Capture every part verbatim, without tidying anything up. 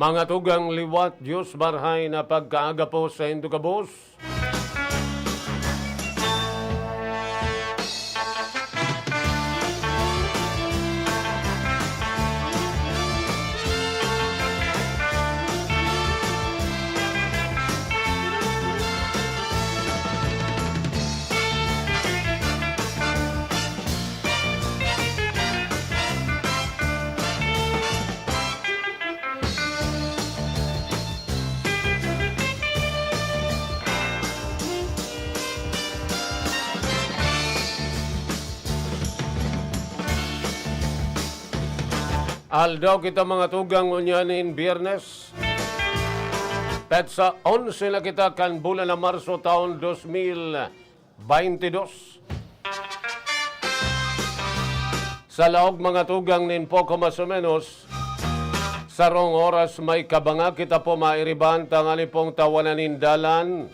Mga tugang liwat, Diyos marhay na pagkaaga po sa indo gabos. Aldaw kita, mga tugang, ngunyan nin Biyernes. Petsa onse na kita kan bulan na Marso, taon dos mil baynte dos. Sa laog, mga tugang, nin poko mas o menos sarong oras, may kabanga kita po mairibahan tanganing pong tawanan nin dalan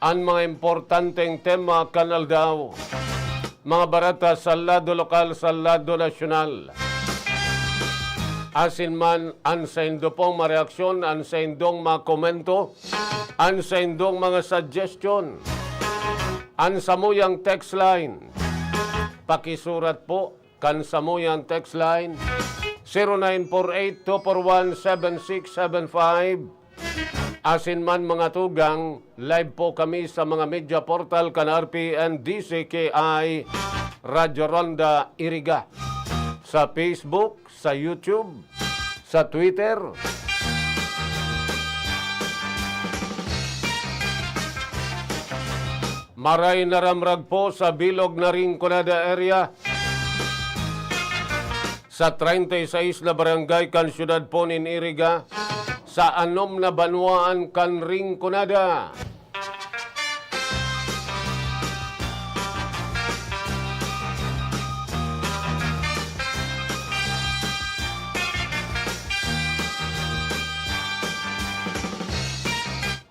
an mga importanteng tema kan aldaw. Mga bareta sa lado lokal, sa lado nasyonal. Asin man an saindo pong mga reaksyon, an saindong mga komento, an saindong mga suggestion. An samuyang text line. Pakisurat po kan samuyang text line, zero nine four eight two four one seven six seven five. Asin man, mga tugang, live po kami sa mga media portal kan R P N, D C K I, Radyo Ronda Iriga. Sa Facebook, sa YouTube, sa Twitter. Maray na ramrag po sa bilog na Rinconada area, sa treinta y seis na barangay kan siyudad po nin Iriga, sa anom na banwaan kan Rinconada.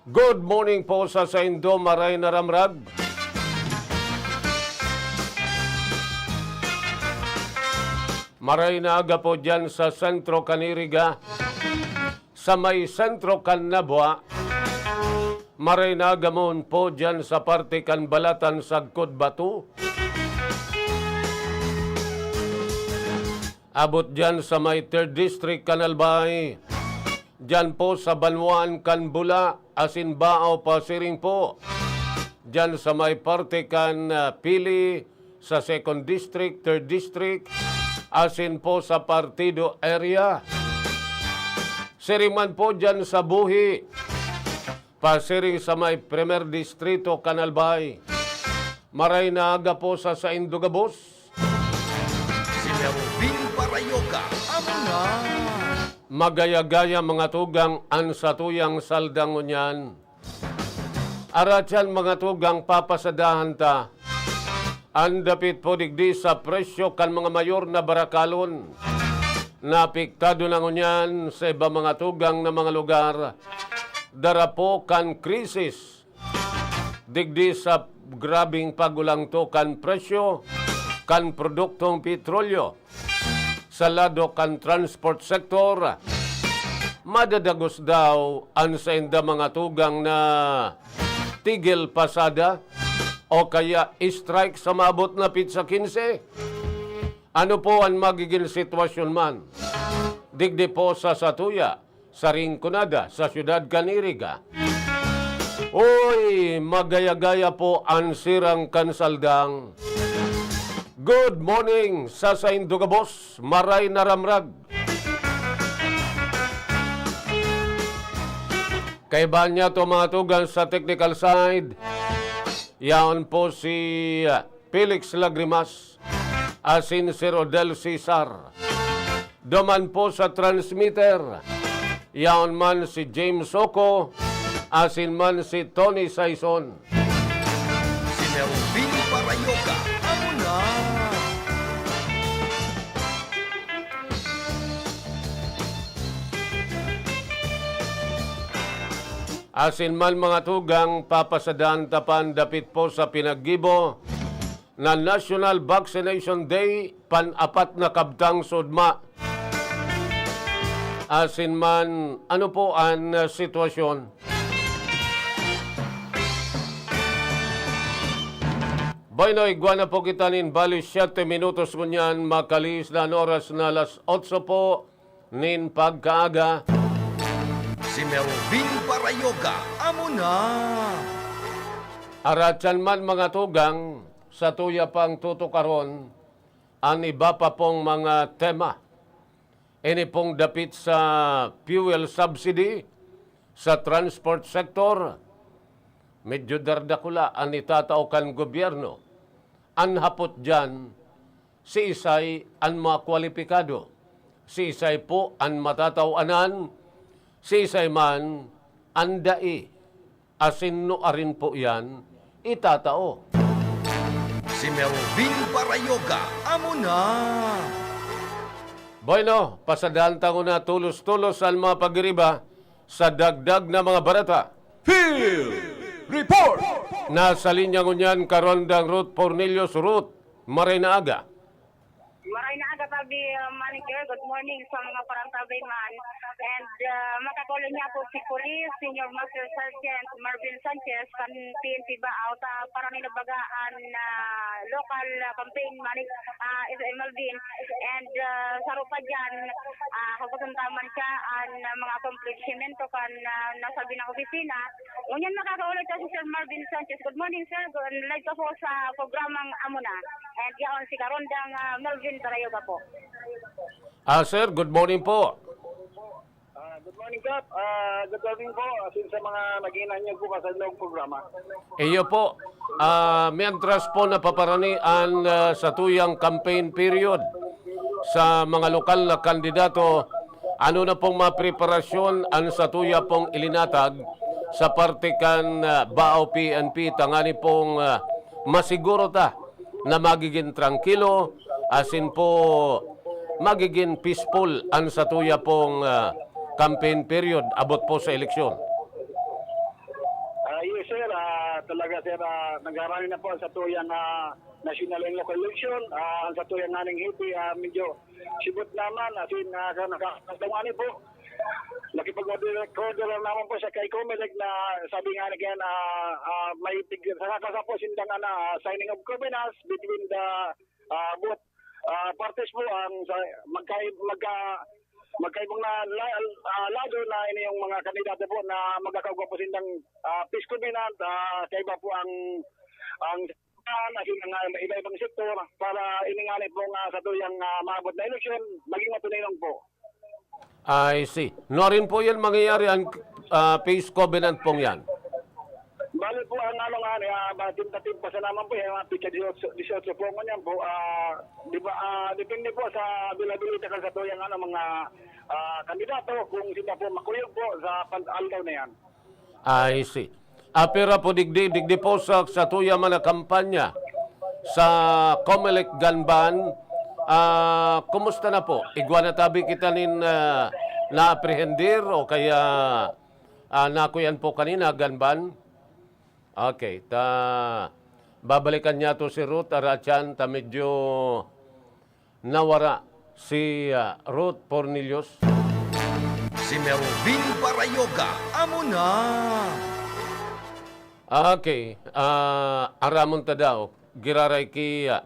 Good morning po sa saindo, maray na ramrag. Maray na aga po diyan sa sentro kan Iriga, sa may sentro kan Nabua. Maray na aga man po diyan sa parte kan Balatan, Sagkod, Bato. Abot diyan sa may Third District kan Albay. Diyan po sa banwaan kan Bula, asin Bao pasiring po. Diyan sa may parte kan, ah, Pili, sa Second District, Third District, asin po sa Partido area. Siring man po diyan sa Buhi, pasiring sa may Primer Distrito kan Albay. Maray na aga po sa saindo gabos. Si Melvin Parayoka, amo na. Magaya-gaya, mga tugang, an satuyang saldang ngunyan. Aratian, mga tugang, papasadahan ta an dapit po digdi sa presyo kan mga mayor na barakalon. Naapektado na ngunyan sa iba, mga tugang, na mga lugar. Dara po kan krisis digdi sa grabeng pag-ulangto kan presyo kan produktong petrolyo. Sa lado kan transport sector, madadagos daw an sainda, mga tugang, na tigil pasada o kaya strike sa maabot na petsa kinse. Ano po an magigin sitwasyon man digdi po sa satuya sa Rinconada, sa siyudad kan Iriga? Uy, magaya-gaya po an sirang kan saldang. Good morning sa saindo gabos, maray na ramrag. Kaiba niya to, mga tugang, sa technical side. Yaon po si, ah, Felix Lagrimas asin si Rodel Cesar. Duman po sa transmitter, yaon man si James Soco asin man si Tony Saison. Si Melvin Parayoga, amo na. Asin man, mga tugang, papasadaan ta pan dapit po sa pinaggibo na National Vaccination Day, pan-apat na kabtang sudma. Asin man, ano po an, ah, sitwasyon? Bueno, igwa na po kita nin bali siyete minutos ngunyan, makalihis na an oras na alas otso po nin pagkaaga. Si Melvin Parayoga, amo na. Aratsan man, mga tugang, satuya pang tutukaron an iba pa pong mga tema. Ini pong dapit sa fuel subsidy sa transport sector, medyo dardakula an itatao kan gobyerno. An hapot diyan, siisay an mga kwalipikado? Siisay po an matataw-anan? Siisay man an dai? Asin nuarin po iyan itatao. Si Melvin Parayoga, amo na. Bueno, pasadaan ta nguna tolos-tolos an mga pagiriba sa dagdag na mga bareta. Field Report! Nasa linya ngunyan, Karondang Ruth Pornelius. Ruth, maray na aga. Maray na aga, Pabi, uh, Manicure. Good morning sa mga parang Pabi man. And, uh, makakaulong niya po si Police Senior Master Sergeant Marvin Sanchez kan P N P Baao ta para ninabagaan na local, uh, campaign, Manic, uh, S M L Vin. And, uh, saro pa dyan, uh, kagutuntaman siya an, uh, mga accomplishment kan, uh, nasabi ng opisina. Ngunyan makakaulong ta si Sir Marvin Sanchez. Good morning, sir. Good, live ka po sa programang Amo Na. And yaon si Karondang, ah, Melvin Parayoga po. Ah, sir, good morning po. Ah, good morning, Kap. Ah, good morning po. Asin sa mga naghinanyog po ka sa inyong programa. Iyo po. Ah, mientras po napaparani an, ah, satuyang campaign period sa mga lokal na kandidato, ano na pong mga preparasyon an satuya pong ilinatag sa parte kan, ah, Baao P N P tangani pong, ah, masiguro ta na magigin trangkilo, asin po magigin peaceful an satuya pong, ah, campaign period abot po sa eleksyon? Ah, yes, sir. Ah, talaga, sir, ah, nagharani na po ang satuyang, ah, national and local election. Ah, ang satuyang nganing hepe, ah, medyo sibot naman, asin, ah, ka-, naka-, naka-, po. Nakipag-order, order lang naman po siya kay Comelec na sabi nga na kaya na, ah, may tig-, sa kakasa po sindang, ano, ah, signing of covenants between the, ah, both, ah, parties po ang sa magkay-, magka-, magkaibang na la-, ah, lado na ini yung mga kandidato po na magkakaugwa po sindang, ah, peace covenant, ah, kaiba po ang, ang, ang mga iba-ibang sektor para ini nga po nga sa tuyang, ah, maabot na eleksyon, maging matulinong po. I see. Nuarin po yan mangyayari ang, ah, peace covenant pong yan? Bali po, ang ano nga, ah, ba, tentative pa sa naman po, yung mga pitsa dieciocho, dieciocho po, ngunyan po, ah, di ba, ah, depende po sa availability kan sa tuyang, ano, mga, ah, kandidato, kung sila po makuyog po sa pag-aldaw na yan. I see. Ah, pero po digdi, digdi po sa, sa tuya man na kampanya sa Comelec Ganban, ah, kumusta na po? Igwa na tabi kita nin, ah, naaprehendir o kaya, ah, nakuyan po kanina, Ganban? Okay, ta-, babalikan niya to si Ruth Arachan, ta medyo nawara si, ah, Ruth Pornelius. Si Melvin Parayoga, amo na. Okay, ah, aramon ta daw, giraray ki, ah,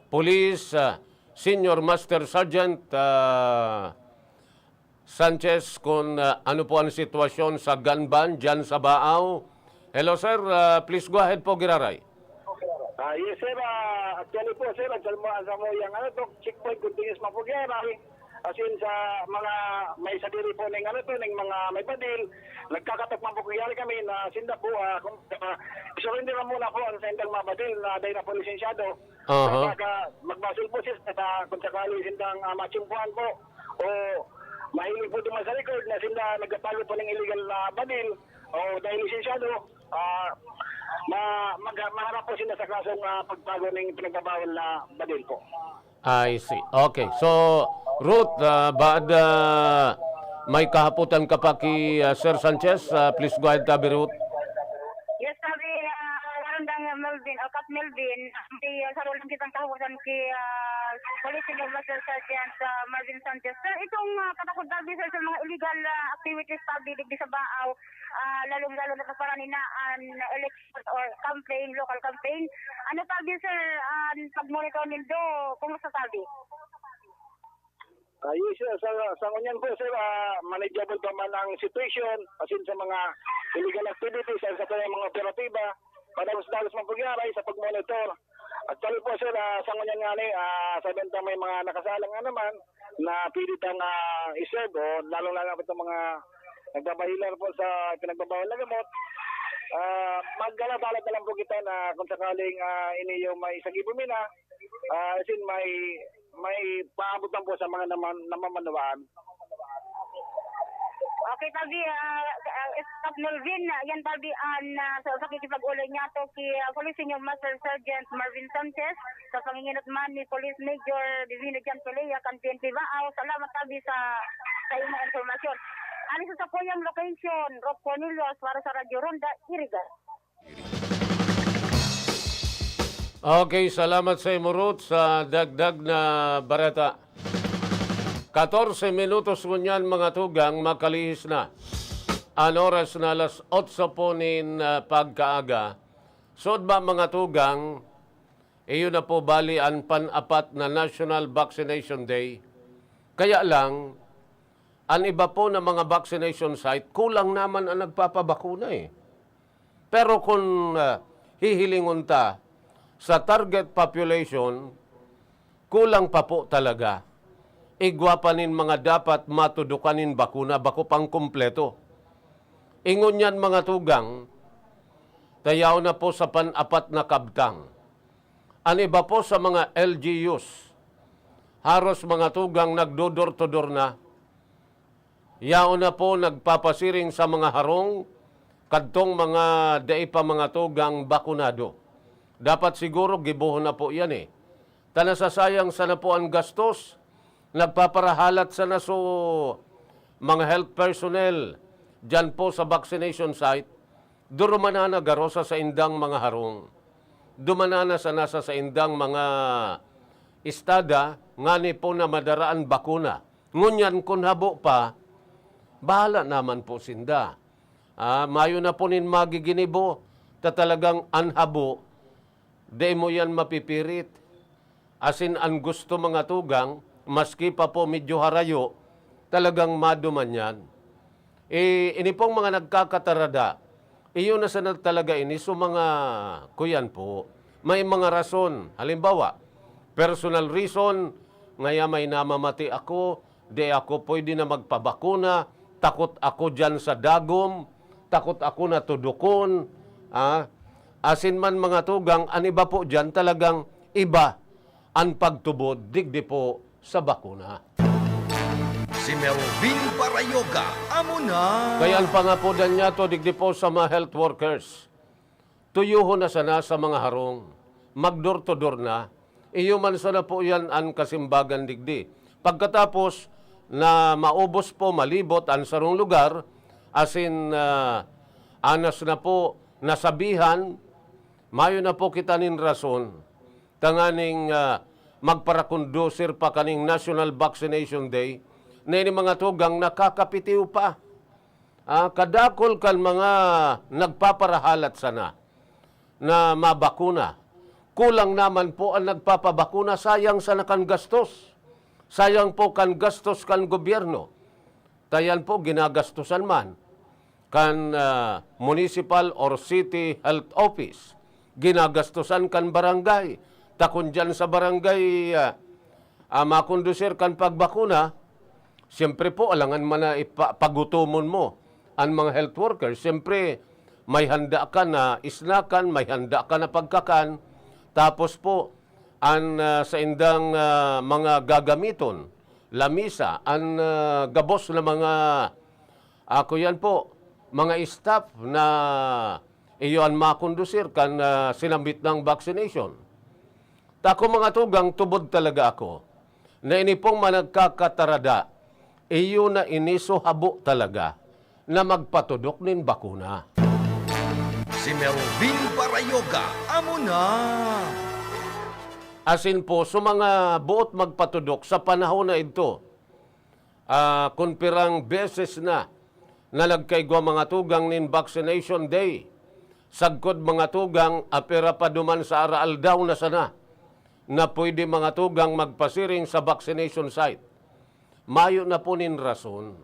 Police, ah, Senior Master Sergeant, ah, Sanchez, kung, ah, ano po ang sitwasyon sa Ganban dyan sa Baao. Hello, sir. Ah, please go ahead po, giraray. Ah, yes, sir. Ah, actually po, sir, ang salmo, ang samo yang, ano to, checkpoint continuous man po, giraray. As in, sa mga may sadiri po ning ano to, ning mga may badil, nagkakatok man po kuyari kami na sinda po, ah, kung, ah, surrender na muna po ang sa indang mga badil na dahil na po lisensyado. Aha. Para ka, magbasil po siya sa kung sakali sindang, ah, matsumpuan po o mahiling po duman sa record na sinda nagtatago po ng illegal na badil o dahil lisensyado, ah, ma-, mag-, maharap po sila sa kasong, ah, pagtago ng pinagbabawal na badil po. I see. Okay. So, Ruth, ah, baad, ah, may kahapotan ka pa ki, ah, Sir Sanchez, ah, please go ahead, tabi Ruth. Yes, sabi, ah, Warandang Melvin, o Kap Melvin, may, ah, saro lang kitang kahapotan ki, ah, Police Senior Master Sergeant, ah, Marvin Sanchez. Sir, itong, ah, patakod tabi, sir, sa mga illegal, ah, activities tabi digdi sa Baaw, ah, lalong-lalo na sa paraninaan na election or campaign, local campaign. Ano tabi, sir, ang pag-monitor nindo? Kumusta tabi? Ah, yes, sir. Sa, sa ngunyan po, sir, ah, manageable pa man ang situation, as in sa mga illegal activities, at sa kanyang mga operatiba, padalos-dalos man pagyaray sa pag-monitor. Actually po, sir, ah, sa ngunyan nga ni, ah, sabi nito may mga nakasala nga naman na pwede tang, ah, i-serve, o lalong-lalo na po itong mga nagbabahilar po sa pinagbabawal na gamot. Ah, magkalabalat na lang po kita na kung sakaling, ah, iniyo may sagibo mi na, ah, as in, may, may paabot lang po sa mga naman, namamanwaan. Okay, tabi, ah, ah, Staff Melvin, ah, yan tabi an, ah, sa, sa pakikipag-ulay niya to ki, ah, Police Senior Master Sergeant Marvin Sanchez, sa panginginot man ni Police Major Divino Jan Pelea kan P N P Baaw. Salamat tabi sa, sa imong impormasyon. Ano sa sakuyang location, Rock Cornelius, para sa Radyo Ronda, Iriga. Okay, salamat sa imo, Ruth, sa dagdag na bareta. Katorse minutos ngunyan, mga tugang, makalihis na. An oras na alas otso po nin, ah, pagkaaga. Sud ba, mga tugang, iyo na po bali an pan-apat na National Vaccination Day. Kaya lang, an iba po na mga vaccination site, kulang naman an nagpapabakuna, eh. Pero kun, ah, hihilingon ta sa target population, kulang pa po talaga. Igwa pa nin mga dapat matudukan nin bakuna, bako pang kumpleto. Ingon yan, mga tugang, ta yaon na po sa pan-apat na kabtang. An iba po sa mga L G Us, haros, mga tugang, nagdo-door to door na. Yaon na po nagpapasiring sa mga harong kadtong mga dai pa, mga tugang, bakunado. Dapat siguro gibohon na po yan, eh. Ta nasasayang sana po an gastos. Nagpaparahalat sana so mga health personnel diyan po sa vaccination site. Durumanana garo sa saindang mga harong. Dumanana sana sa saindang mga estada ngani po na madara an bakuna. Ngunyan kun habo pa, bahala naman po sinda. Ah, mayo na po nin magiginibo ta talagang an habo, dai mo yan mapipirit. Asin an gusto, mga tugang, maski pa po medyo harayo, talagang maduman yan. Eh, ini pong mga nagkakatarada, iyo na sana talaga ini. So, mga kuyan po, may mga rason. Halimbawa, personal reason, ngaya may namamati ako, di ako pwede na magpabakuna, takot ako dyan sa dagom, takot ako na tudukon, ah, asin man, mga tugang, an iba po dyan talagang iba an pagtubod digdi po sa bakuna. Si Melvin Parayoga, amo na. Kaya an pangapodan niya to digdi po sa mga health workers. Tuyohon na sana sa mga harong, mag-door to door na. Iyo man sana po yan an kasimbagan digdi. Pagkatapos na maubos po, malibot an sarong lugar, asin, ah, anas na po, nasabihan, mayo na po kita nin rason tanganing, ah, magparakondusir pa kaning National Vaccination Day na ini, mga tugang, nakakapitiw pa. Ah, kadakul kan mga nagpaparahalat sana na mabakuna. Kulang naman po an nagpapabakuna, sayang sana kan gastos. Sayang po kan gastos kan gobyerno. Ta yan po, ginagastosan man kan, ah, municipal or city health office. Ginagastosan kan barangay. Ta kun diyan sa barangay, ah, ah, makondusir kan pagbakuna, Siyempre po, alangan man na ipa-, pagutomon mo an mga health workers. Siyempre, may handa ka na isnakan, may handa ka na pagkakan. Tapos po, an, ah, saindang, ah, mga gagamiton, lamisa, an, ah, gabos na mga, ako yan po, mga staff na iyo an makondusir kan, ah, sinambit na vaccination. Ta ako, mga tugang, tubod talaga ako na ini pong mga nagkakatarada, iyo na ini so habo talaga na magpatudok nin bakuna. Si Melvin Barayoga, amo na. Asin po, so mga boot magpatudok sa panahon na idto, ah, kun pirang beses na na nagkaigwa, mga tugang, nin vaccination day. Sagkod, mga tugang, apira pa duman sa araaldaw na sana na pwede, mga tugang, magpasiring sa vaccination site. Mayo na po nin rason.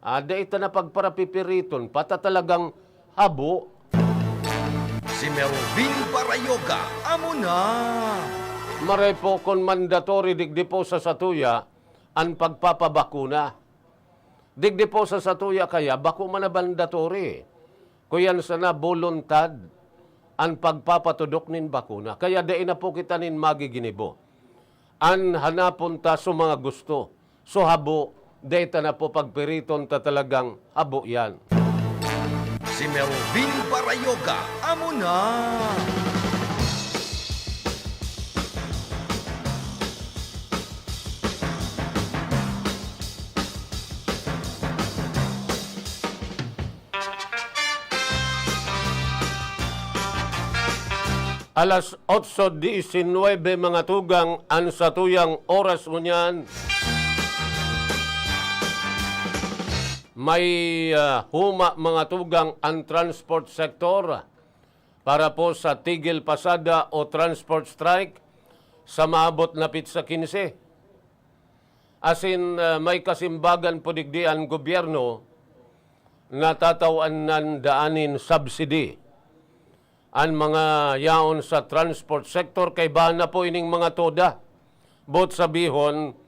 Ah, dai ta na pagparapipiriton, pata talagang habo. Si Melvin Barayoga, amo na. Maray po kun mandatory digdi po sa satuya an pagpapabakuna. Digdi po sa satuya kaya, bako man na mandatory. Kuyan sana boluntad an pagpapatudok nin bakuna. Kaya dai na po kita nin magiginibo. An hanapon ta so mga gusto, so habo, dai ta na po pagpiriton ta talagang habo yan. Si Melvin Barayoga, amo na. Alas otso diecinuebe, mga tugang, an satuyang oras ngunyan. May, ah, huma, mga tugang, an transport sector para po sa tigil pasada o transport strike sa maabot na petsa kinse. Asin, ah, may kasimbagan po digdi an gobyerno na tatawan nan daan nin subsidy an mga yaon sa transport sector. Kaibahan na po ining mga toda. Boot sabihon,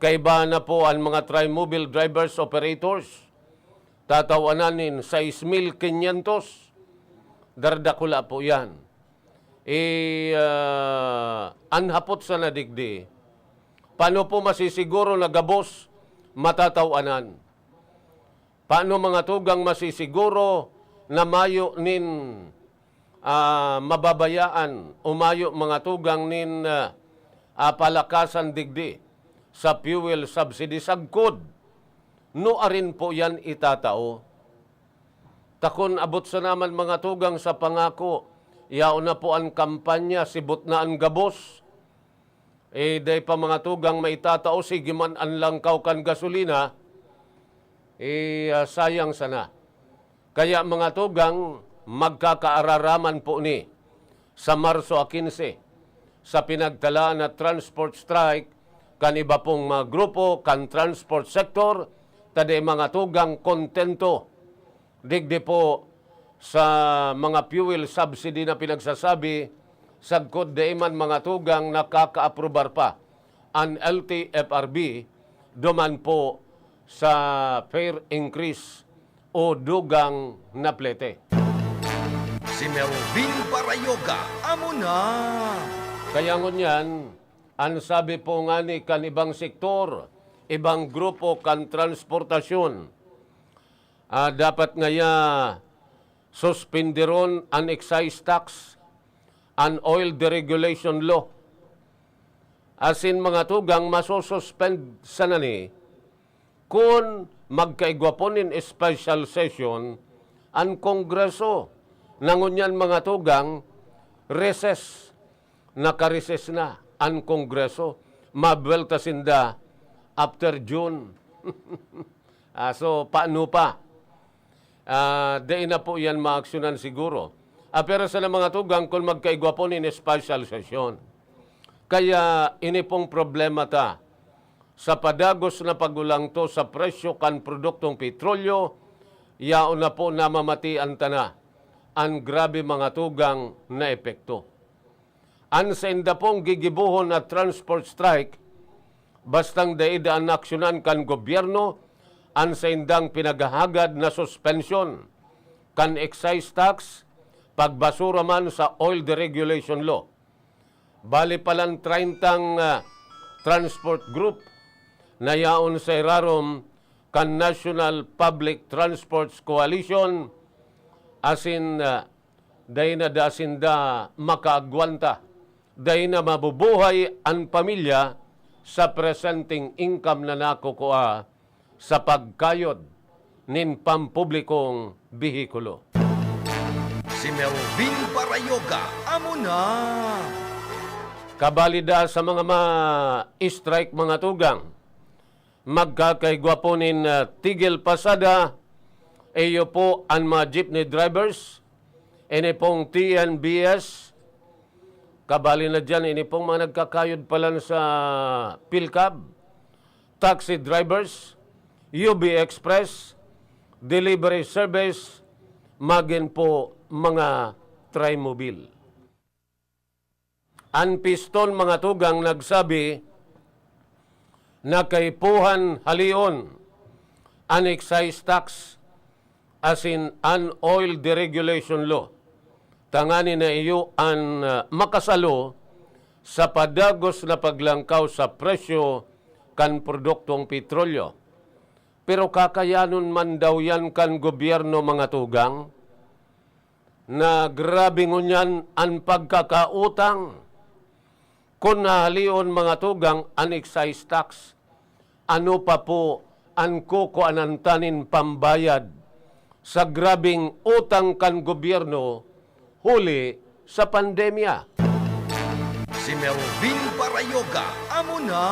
kaibahan na po an mga trimobile drivers, operators. Tatawanan nin sais mil kinyentos. Dardakula po yan. Eh, ah, an hapot sana digdi, paano po masisiguro na gabos matatawanan? Paano, mga tugang, masisiguro na mayo nin, ah, mababayaan o mayo, mga tugang, nin, ah, ah, palakasan digdi sa fuel subsidy sagkod? Nuarin po yan itatao? Ta kun abot sana man, mga tugang, sa pangako, yaon na po an kampanya, sibot na an gabos. Eh, dai pa, mga tugang, maitatao, sige man an langkaw kan gasolina, eh, ah, sayang sana. Kaya, mga tugang, magkakaararaman po ni sa Marso a kinse, sa pinagtalaan na transport strike kan iba pong mga grupo kan transport sector, ta dai, mga tugang, kontento digdi po sa mga fuel subsidy na pinagsasabi, sagkod dai man, mga tugang, nakakaaprubar pa an L T F R B duman po sa fare increase o dugang na plete. Si Melvin Barayoga, amo na. Kaya ngunyan, an sabi po ngani kan ibang sektor, ibang grupo kan transportasyon, ah, dapat ngaya suspenderon an excise tax, an oil deregulation law. Asin, mga tugang, masususpend sana ni kun magkaigwa po nin special session an Kongreso. Na ngunyan, mga tugang, recess. Naka-recess na an Kongreso. Mabuwelta sinda after June. Ah, so, paano pa? Ah, dai na po yan maaksyonan siguro. Ah, pero sana, mga tugang, kun magkaigwa po nin special session. Kaya ini pong problema ta sa padagos na pag-ulangto sa presyo kan produktong petrolyo, yaon na po namamatian ta na an grabe, mga tugang, na epekto. An sainda pong gigibohon na transport strike, bastang dai daa naaksyonan kan gobyerno an saindang pinaghahagad na suspensyon kan excise tax, pagbasura man sa oil deregulation law. Bali palan treyntang, ah, transport group na yaon sa irarom kan National Public Transports Coalition, asin, ah, dai na daa sinda makaagwanta, dai na mabubuhay an pamilya sa presenteng income na nakukua sa pagkayod nin pampublikong behikulo. Si Melvin Barayoga, amo na. Kabali daa sa mga ma-strike, mga tugang, magkakaigwa po nin, ah, tigil pasada, iyo po an mga jeepney drivers, ini pong T N B S, kabali na diyan, ini pong mga nagkakayod palan sa PhilCab, taxi drivers, U B Express, delivery service, magin po mga trimobile. An Piston, mga tugang, nagsabi na kaipuhan halion an excise tax asin an oil deregulation law, tanganing iyo an, ah, makasalo sa padagos na paglangkaw sa presyo kan produktong petrolyo. Pero kakayanon man daw yan kan gobyerno, mga tugang, na grabe ngunyan an pagkakautang. Kun hahalion, mga tugang, an excise tax, ano pa po an kukuanan ta nin pambayad sa grabeng utang kan gobyerno huli sa pandemya? Si Melvin Barayoga, amo na.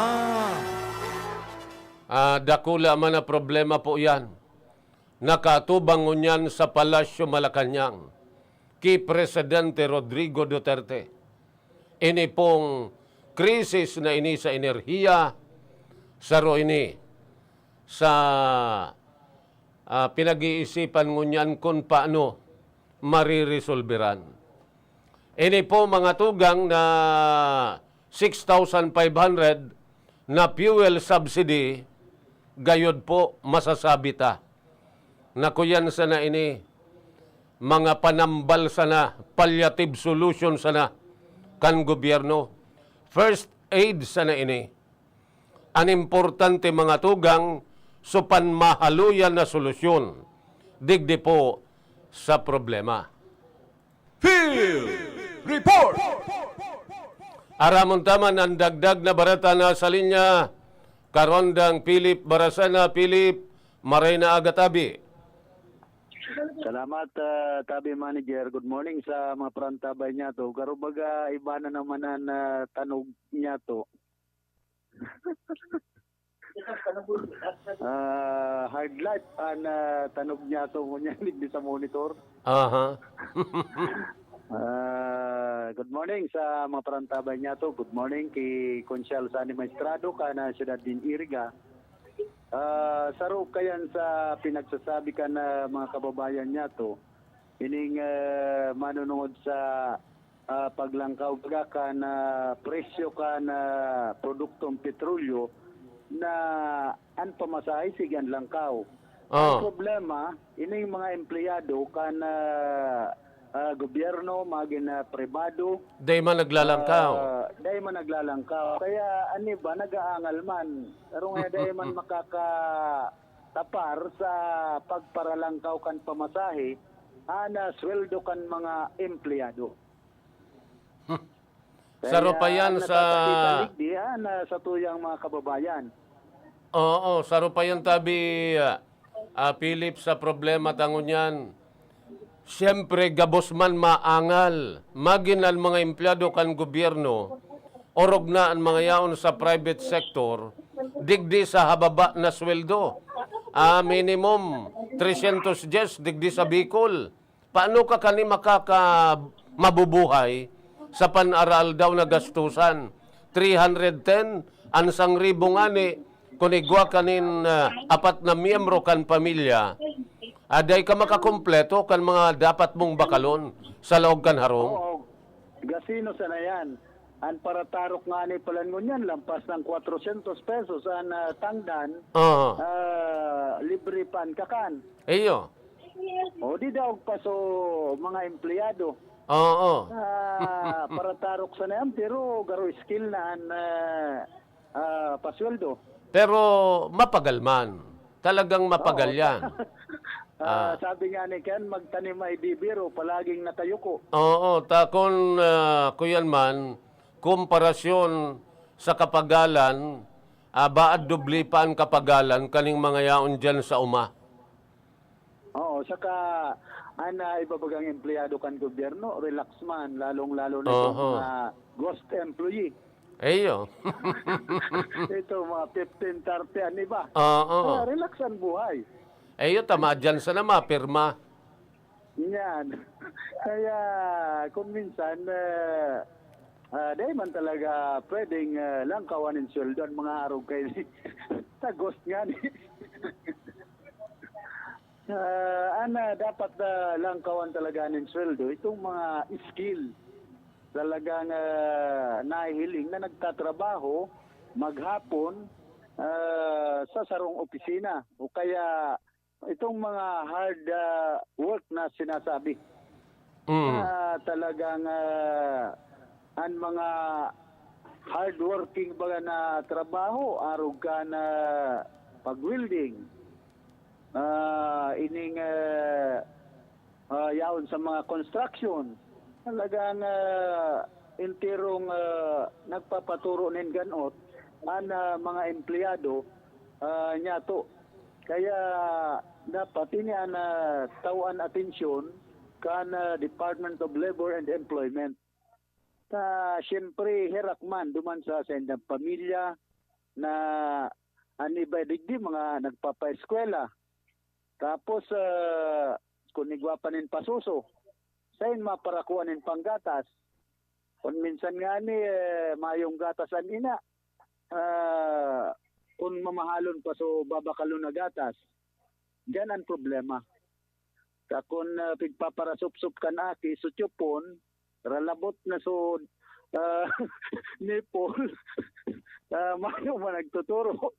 Ah, dakula man na problema po yan. Nakatubang ngunyan sa Palasyo Malacañang ki Presidente Rodrigo Duterte. Ini pong krisis na ini sa enerhiya, saro ini sa, ah, pinag-iisipan ngunyan kun paano mariresolberan. Ini po, mga tugang, na six thousand five hundred na fuel subsidy, gayod po masasabi ta na kuyan sana ini, mga panambal sana, palliative solution sana kan gobyerno. First aid sana ini. An importante, mga tugang, so panmahaluyan na solusyon digdi po sa problema. Field Report! Aramon ta man an dagdag na bareta. Nasa linya, Karondang Philip Barasana. Philip, maray na aga, tabi. Salamat, ah, tabi manager. Good morning sa mga parantabay niyato. Garo baga iba na naman an, ah, tanog niyato. Ah, hard life an, ah, tanog niyato ngunyan digdi sa monitor. Aha. Ah, good morning sa mga parantabay niyato. Good morning ki Konsyal Sani Maestrado kan, ah, siyudad nin Iriga. Ah, saro kayan sa pinagsasabi kan, ah, mga kababayan niyato. Ining, ah, manunungod sa, ah, paglangkaw baga kan, ah, presyo kan, ah, produktong petrolyo na an pamasahe sige an langkaw. Ang Oh. problema, ining mga empleyado kan, ah, ah, gobyerno, magin, ah, pribado, Dai man naglalangkaw. ah, dai man naglalangkaw. Kaya an iba nag-aangal man. Pero nga dai man makakatapar sa pagparalangkaw kan pamasahe, ana, sweldo kan mga empleyado. Saro pa Kaya yan ang sa nagkakapitan digdi, ah, na sa tuyang mga kababayan. Oo, saro pa yan, tabi, ah, ah, Philip, sa problema ta ngunyan. Siyempre, gabos man maangal, magin an mga empleyado kan gobyerno, orog na an mga yaon sa private sector, digdi sa hababa na sweldo. Ah, minimum, trescientos diyes digdi sa Bicol. Paano ka kani makaka-, mabubuhay sa pan-aroaldaw na gastusan? Three hundred ten, an sangribo ngani, kun igwa ka nin, ah, apat na miyembro kan pamilya, ah, dai ka makakumpleto kan mga dapat mong bakalon sa laog kan harong. Oo. Gasino sana yan? An paratarok ngani palan ngunyan, lampas ng kwatrosyentos pesos an, ah, tangdan, Oo. ah, libre pa an kakan. Iyo. O di daog pa so mga empleyado. Oo. Ah, paratarok sana yan, pero garo skill na an, ah, ah, pasweldo. Pero mapagal man. Talagang mapagal Oo. yan. Ah, sabi nga ni Ken, magtanim ay di biro, palaging nakayuko. Oo, ta kun, ah, kuyan man, komparasyon sa kapagalan, ah, baad doble pa an kapagalan kaning mga yaon diyan sa uma. Oo, saka an, ah, iba bagang empleyado kan gobyerno, relax man, lalong-lalo na itong Oho. mga ghost employee. Eyo. Ito, mga fifteen thirty an iba. Oo. Ah, relax ang buhay. Eyo, tama dyan sana mapirma. Yan. Kaya kung minsan, ah, ah, dahil man talaga pwedeng, ah, langkawan ng sweldo ang mga arog kay tagos nga ni. Ah, ana, dapat ah, langkawan talaga ng sweldo itong mga skill. Talagang ah, nahihiling na nagtatrabaho maghapon ah, sa sarong opisina o kaya itong mga hard ah, work na sinasabi. Mm. Ah, talagang ah, an mga hardworking baga na trabaho, arog ka na pag-welding, ah, ining ah, ah, yaon sa mga construction, talagang ah, enterong ah, nagpapaturo nin ganot an ah, mga empleyado ah, niyato. Kaya dapat ini an ah, tawan atensyon kan ah, Department of Labor and Employment. Ta siyempre, herak man duman sa saindang pamilya na an iba digdi mga nagpapaeskwela. Tapos ah, kun igwa pa nin pasuso, sain maparakuan nin panggatas. Kun minsan ngani eh, mayong gatas an ina. Ah, kun mamahalon pa so babakalon na gatas. Diyan ang problema. Ka kun ah, pigpaparasupsop kan aki, so tiyupon, ralabot na so ah, nipple, ah, mayo man nagtuturo.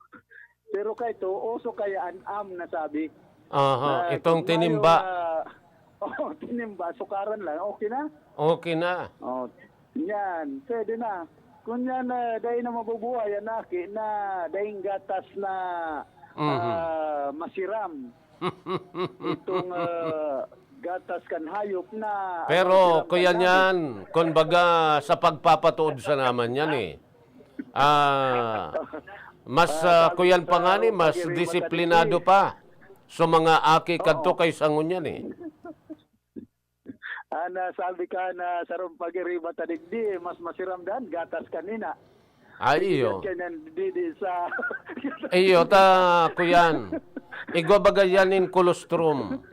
Pero kay to, oso kaya an am na sabi. Aha, Ah, itong kung tinimba. mayo, ah, oh, tinimba, sukaran lang, okay na? Okay na. Oh, yan, pwede na. Kung yan, ah, dahil na mabubuhay, an aki, na daing gatas na Mhm. ah, masiram. Itong ah, gatas kan hayop na Pero masiram kuya kan niyan, kumbaga sa pagpapatuod sa naman yan eh. Ah, mas Ah, ah, kuyan pa nga ni, mas disiplinado pa sa mga aki kadto kaysa ngunyan eh. Ana, sabi ka na sarong pagiriba ta digdi, mas masiram dan gatas kanina. Ay, iyo. Yan kaya nan didi sa Iyo, ta, kuyan. Igwa baga yan in colostrum.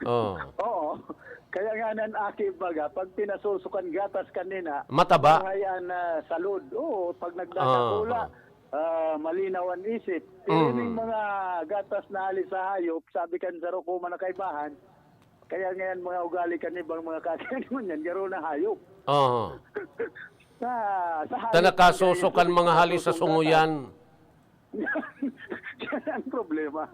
Oh. Oo. Kaya nga nan aki baga, pag pinasusukan gatas kanina, Mataba. Buhay an ah, salud. Oo, pag nagdadakula, ah, malinaw an isip. Pero Mhm. yung mga gatas na hali sa hayop, sabi kan saro ko man na kaibahan, kaya ngayon mga ugali kan ibang mga kakain mo niyan, garo na hayop. Oh. Sa, sa hayop Ta nakasusukan kaya mga hali sa ito, sunguyan. Yan ang problema.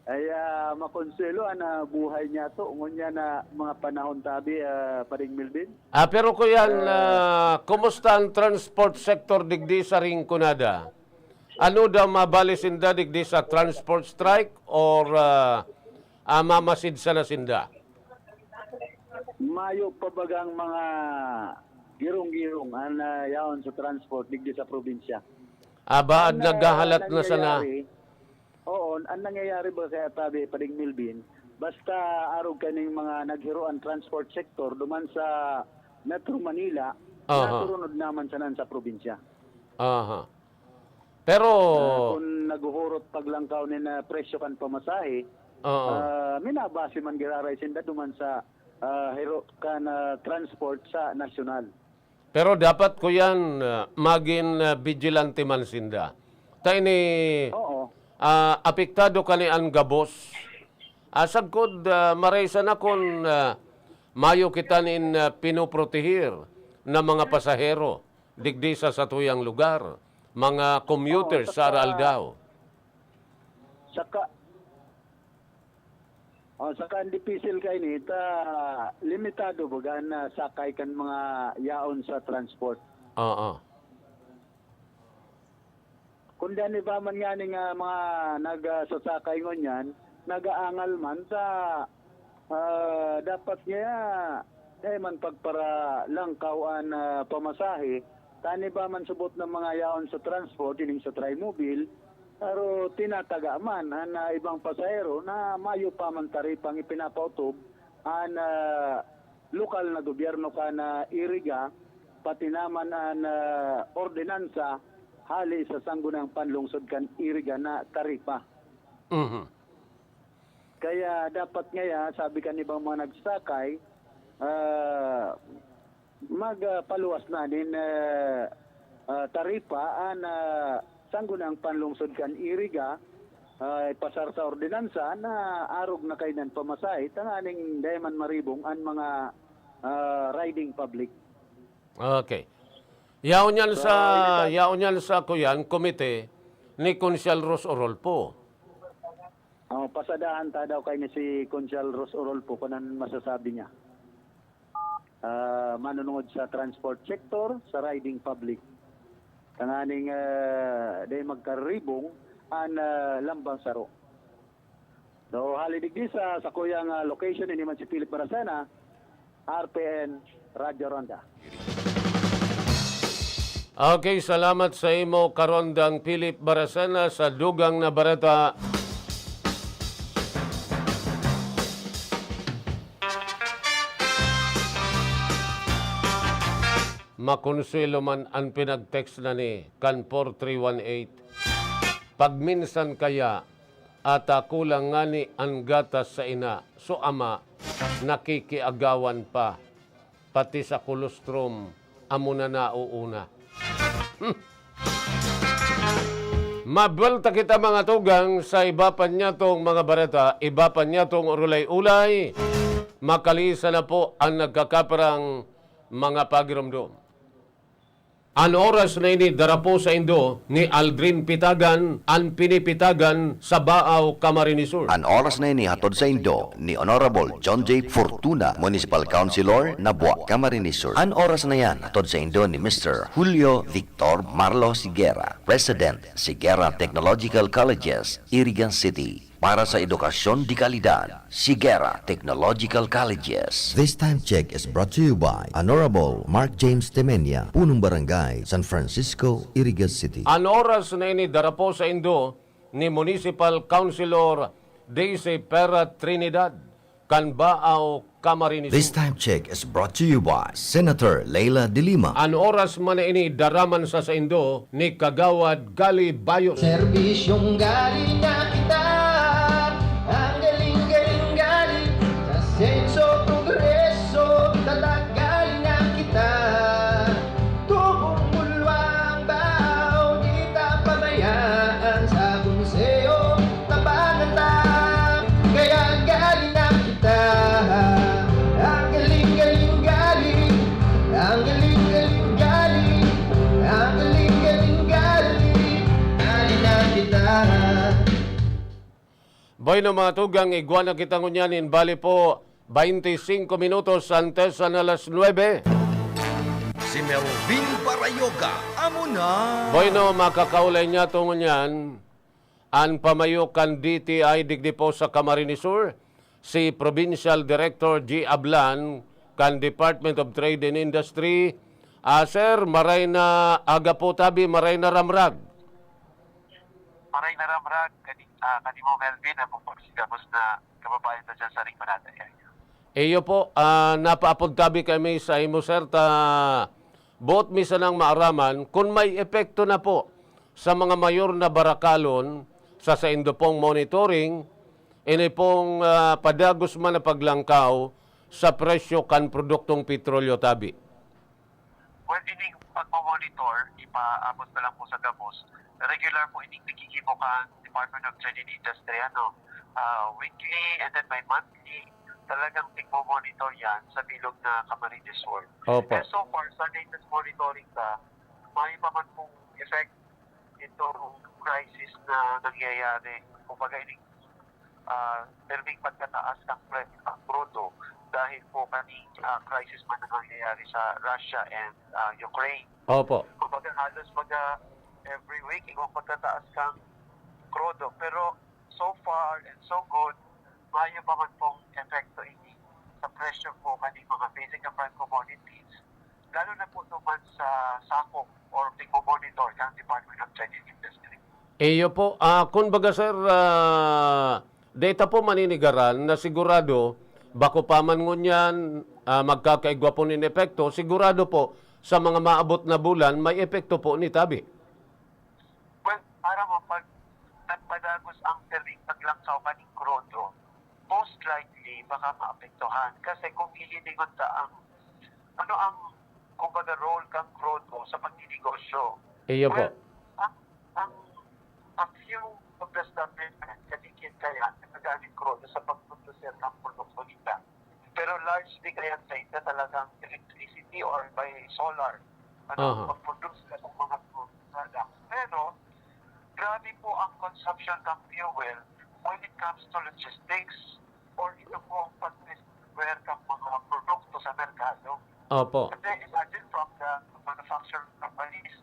Ay, ah, makonselo an ah, buhay niya to. Ngunyan na mga panahon tabi, ah, Paring Melvin. Ah, pero kuyan, ah, kumusta ang transport sector digdi sa Rinconada? Ano daw mabali sinda digdi sa transport strike or ah, ah, mamasid sana sinda? Mayo pa bagang mga girong-girong an ah, yaon sa transport digdi sa probinsya. Abaad An, ah, naghahalat na sana. nangyayari, oo, an nangyayari ba kaya tabi, Paring Melvin, basta arog kaning mga naghiro an transport sector duman sa Metro Manila, Aha. Naturunod naman sanan sa probinsya. Aha. Pero Ah, kung naguhurot paglangkaw ni na presyo kan pamasahe, Oo. ah, minabase man giraray sinda duman sa ah, hiro kan ah, transport sa nasyonal. Pero dapat kuyan, ah, magin ah, vigilante man sinda. Ta ini Oo. ah, apektado kani an gabos. Asagkod ah, maray sana kun ah, mayo kita nin ah, pinoprotehir. na mga pasahero digdi sa satuyang lugar, mga commuters Oo, sa saka Araldaw. Saka, oh, saka ang dipisil kaini ta limitado baga an, ah, sakay kan mga yaon sa transport. Oo. Kundi an iba man ngani nga mga nagsasakay ngunyan, nag-aangal man ta, ah, dapat ngaya dai man pagparalangkaw an, ah, pamasahe, ta an iba man subot na mga yaon sa transport, ining sa Trimobile, pero tinataga man an, ah, ibang pasahero na mayo pa man taripang ipinapaotob an, ah, lokal na gobyerno kan, ah, Iriga, pati naman an, ah, ordinansa hali sa Sangguniang Panlungsod kan Iriga na taripa. Mhm. Kaya dapat ngaya, sabi kan ibang mga nagsasakay, ah, magpaluwas na nin, ah, ah, taripa an, ah, Sangguniang Panlungsod kan Iriga, ah, ipasar sa ordinansa na arog na kainan pamasahe tanganing dai man maribong an mga, ah, riding public. Okay. Yaon yan So, sa, ilipat- yaon yan sa, kuyan, komite ni Konsehal Ros Orolpo. Oh, pasadahan ta daw kaini si Konsehal Ros Orolpo kung anong masasabi niya. Ah, manunungod sa transport sector, sa riding public. Tanganing, ah, dai magkaribong an, ah, lambang saro. So, hali digdi sa sakuyang, ah, location, ini man si Philip Baracena, R P N, Radyo Ronda. Okay, salamat sa imo, Karondang Philip Baracena, sa dugang na bareta. Makonsuelo man an pinag-text na ni kan four three one eight. Pagminsan kaya, ata kulang ngani an gatas sa ina, so ama, nakikiagawan pa. Pati sa kolostrum, amo na nauuna. Hmm. Mabwelta kita, mga tugang, sa iba pa niyatong mga bareta, iba pa niyatong urulay-ulay. Makalihis na po an nagkakaparang mga pagiromdom. An oras na ini dara po saindo ni Aldrin Pitagan, an pinipitagan sa Baao, Camarines Sur. An oras na ini hatod saindo ni Honorable John J Fortuna, Municipal Councilor, Nabua, Camarines Sur. An oras na yan hatod saindo ni Mister Julio Victor Marlo Sigera, President, Sigera Technological Colleges, Iriga City. Para sa edukasyon de kalidad, Sigera Technological Colleges. This time check is brought to you by Honorable Mark James Temenia, Punong Barangay, San Francisco, Iriga City. An oras na ini dara po saindo ni Municipal Councilor Daisy Pera Trinidad, kan Baao, Camarines Sur. This time check is brought to you by Senator Leila de Lima. An oras man na ini dara man sa saindo ni Kagawad Gali Bayos. Serbisyong Gali na kita, ang galing-galing Gali, sa asenso, progreso, tatak Gali na kita. Tubong bulwang bao, di ta pabayaan sa konseho, tabangan ta. Kaya Gali na kita, ang galing-galing Gali, ang galing-galing Gali, ang galing-galing Gali, Gali na kita. Bueno, mga tugang, igwa na kita ngunyan nin bali po, baynte singko minutos antes an alas nuebe. Si Melvin Barayoga, amo na. Bueno, makakaulay niyato ngunyan an pamayo kan D T I digdi po sa Camarines Sur, si Provincial Director G Ablan kan Department of Trade and Industry. Ah, sir, maray na aga po tabi, maray na ramrag. Maray na ramrag, kani, ah, kanimo, Melvin, asin mga gabos na kababayan ta diyan sa Rinconada area. Iyo po, ah, napaapod tabi kami sa imo, sir, ta boot mi sanang maaraman kun may epekto na po sa mga mayor na barakalon sa saindo pong monitoring, ini pong, ah, padagos man na paglangkaw sa presyo kan produktong petrolyo tabi. Well, ining pagmo-monitor, ipaabot na lang po sa gabos. Regular po ining naggigibo kan Department of Trade and Industry, ano, ah, weekly and then may monthly. talagang tigmo-monitor yan sa bilog na Camarines Sur. Opo. And so far, sa latest monitoring ka, may pa man pong effect itong crisis na nangyayari. Kumbaga, ining uh, pirming pagkataas ng pre- ang krudo dahil po kaning uh, crisis man na nangyayari sa Russia and uh, Ukraine. Opo. Kumbaga, halos baga every week, igong pagkataas kang krudo. Pero so far and so good, mayo pa man pong epekto ini sa presyo po kaning mga basic and prime commodities, lalo na po naman sa sakop or tigmo-monitor ng Department of Trade and Industry. Iyo po. Ah, kun baga, sir, ah, data po maninigaran na sigurado, bako pa man ngunyan, ah, magkakaigwa po nin epekto, sigurado po sa mga maabot na bulan, may epekto po ni tabi. Well, para mo, pag nagpadagos ang piring paglangkaw kaning krudo, most likely, baka maapektuhan. Kasi kung hihilingon ta ang, ano ang, kumbaga, role kang krudo sa pagninegosyo? Iyo po. Well, ang, ang, a few of the establishment, kadikit kaya, nagagamit krudo sa pagprodusir ng produkto nila. Pero largely kaya sa inyo talagang electricity or by solar. Ano, Aha. Pag-produce ka ng mga products. Pero, grabe po ang consumption ng fuel when it comes to logistics or ito po ang pag-deliver ng mga produkto sa merkado. Opo. Kasi imagine from the manufacturing companies,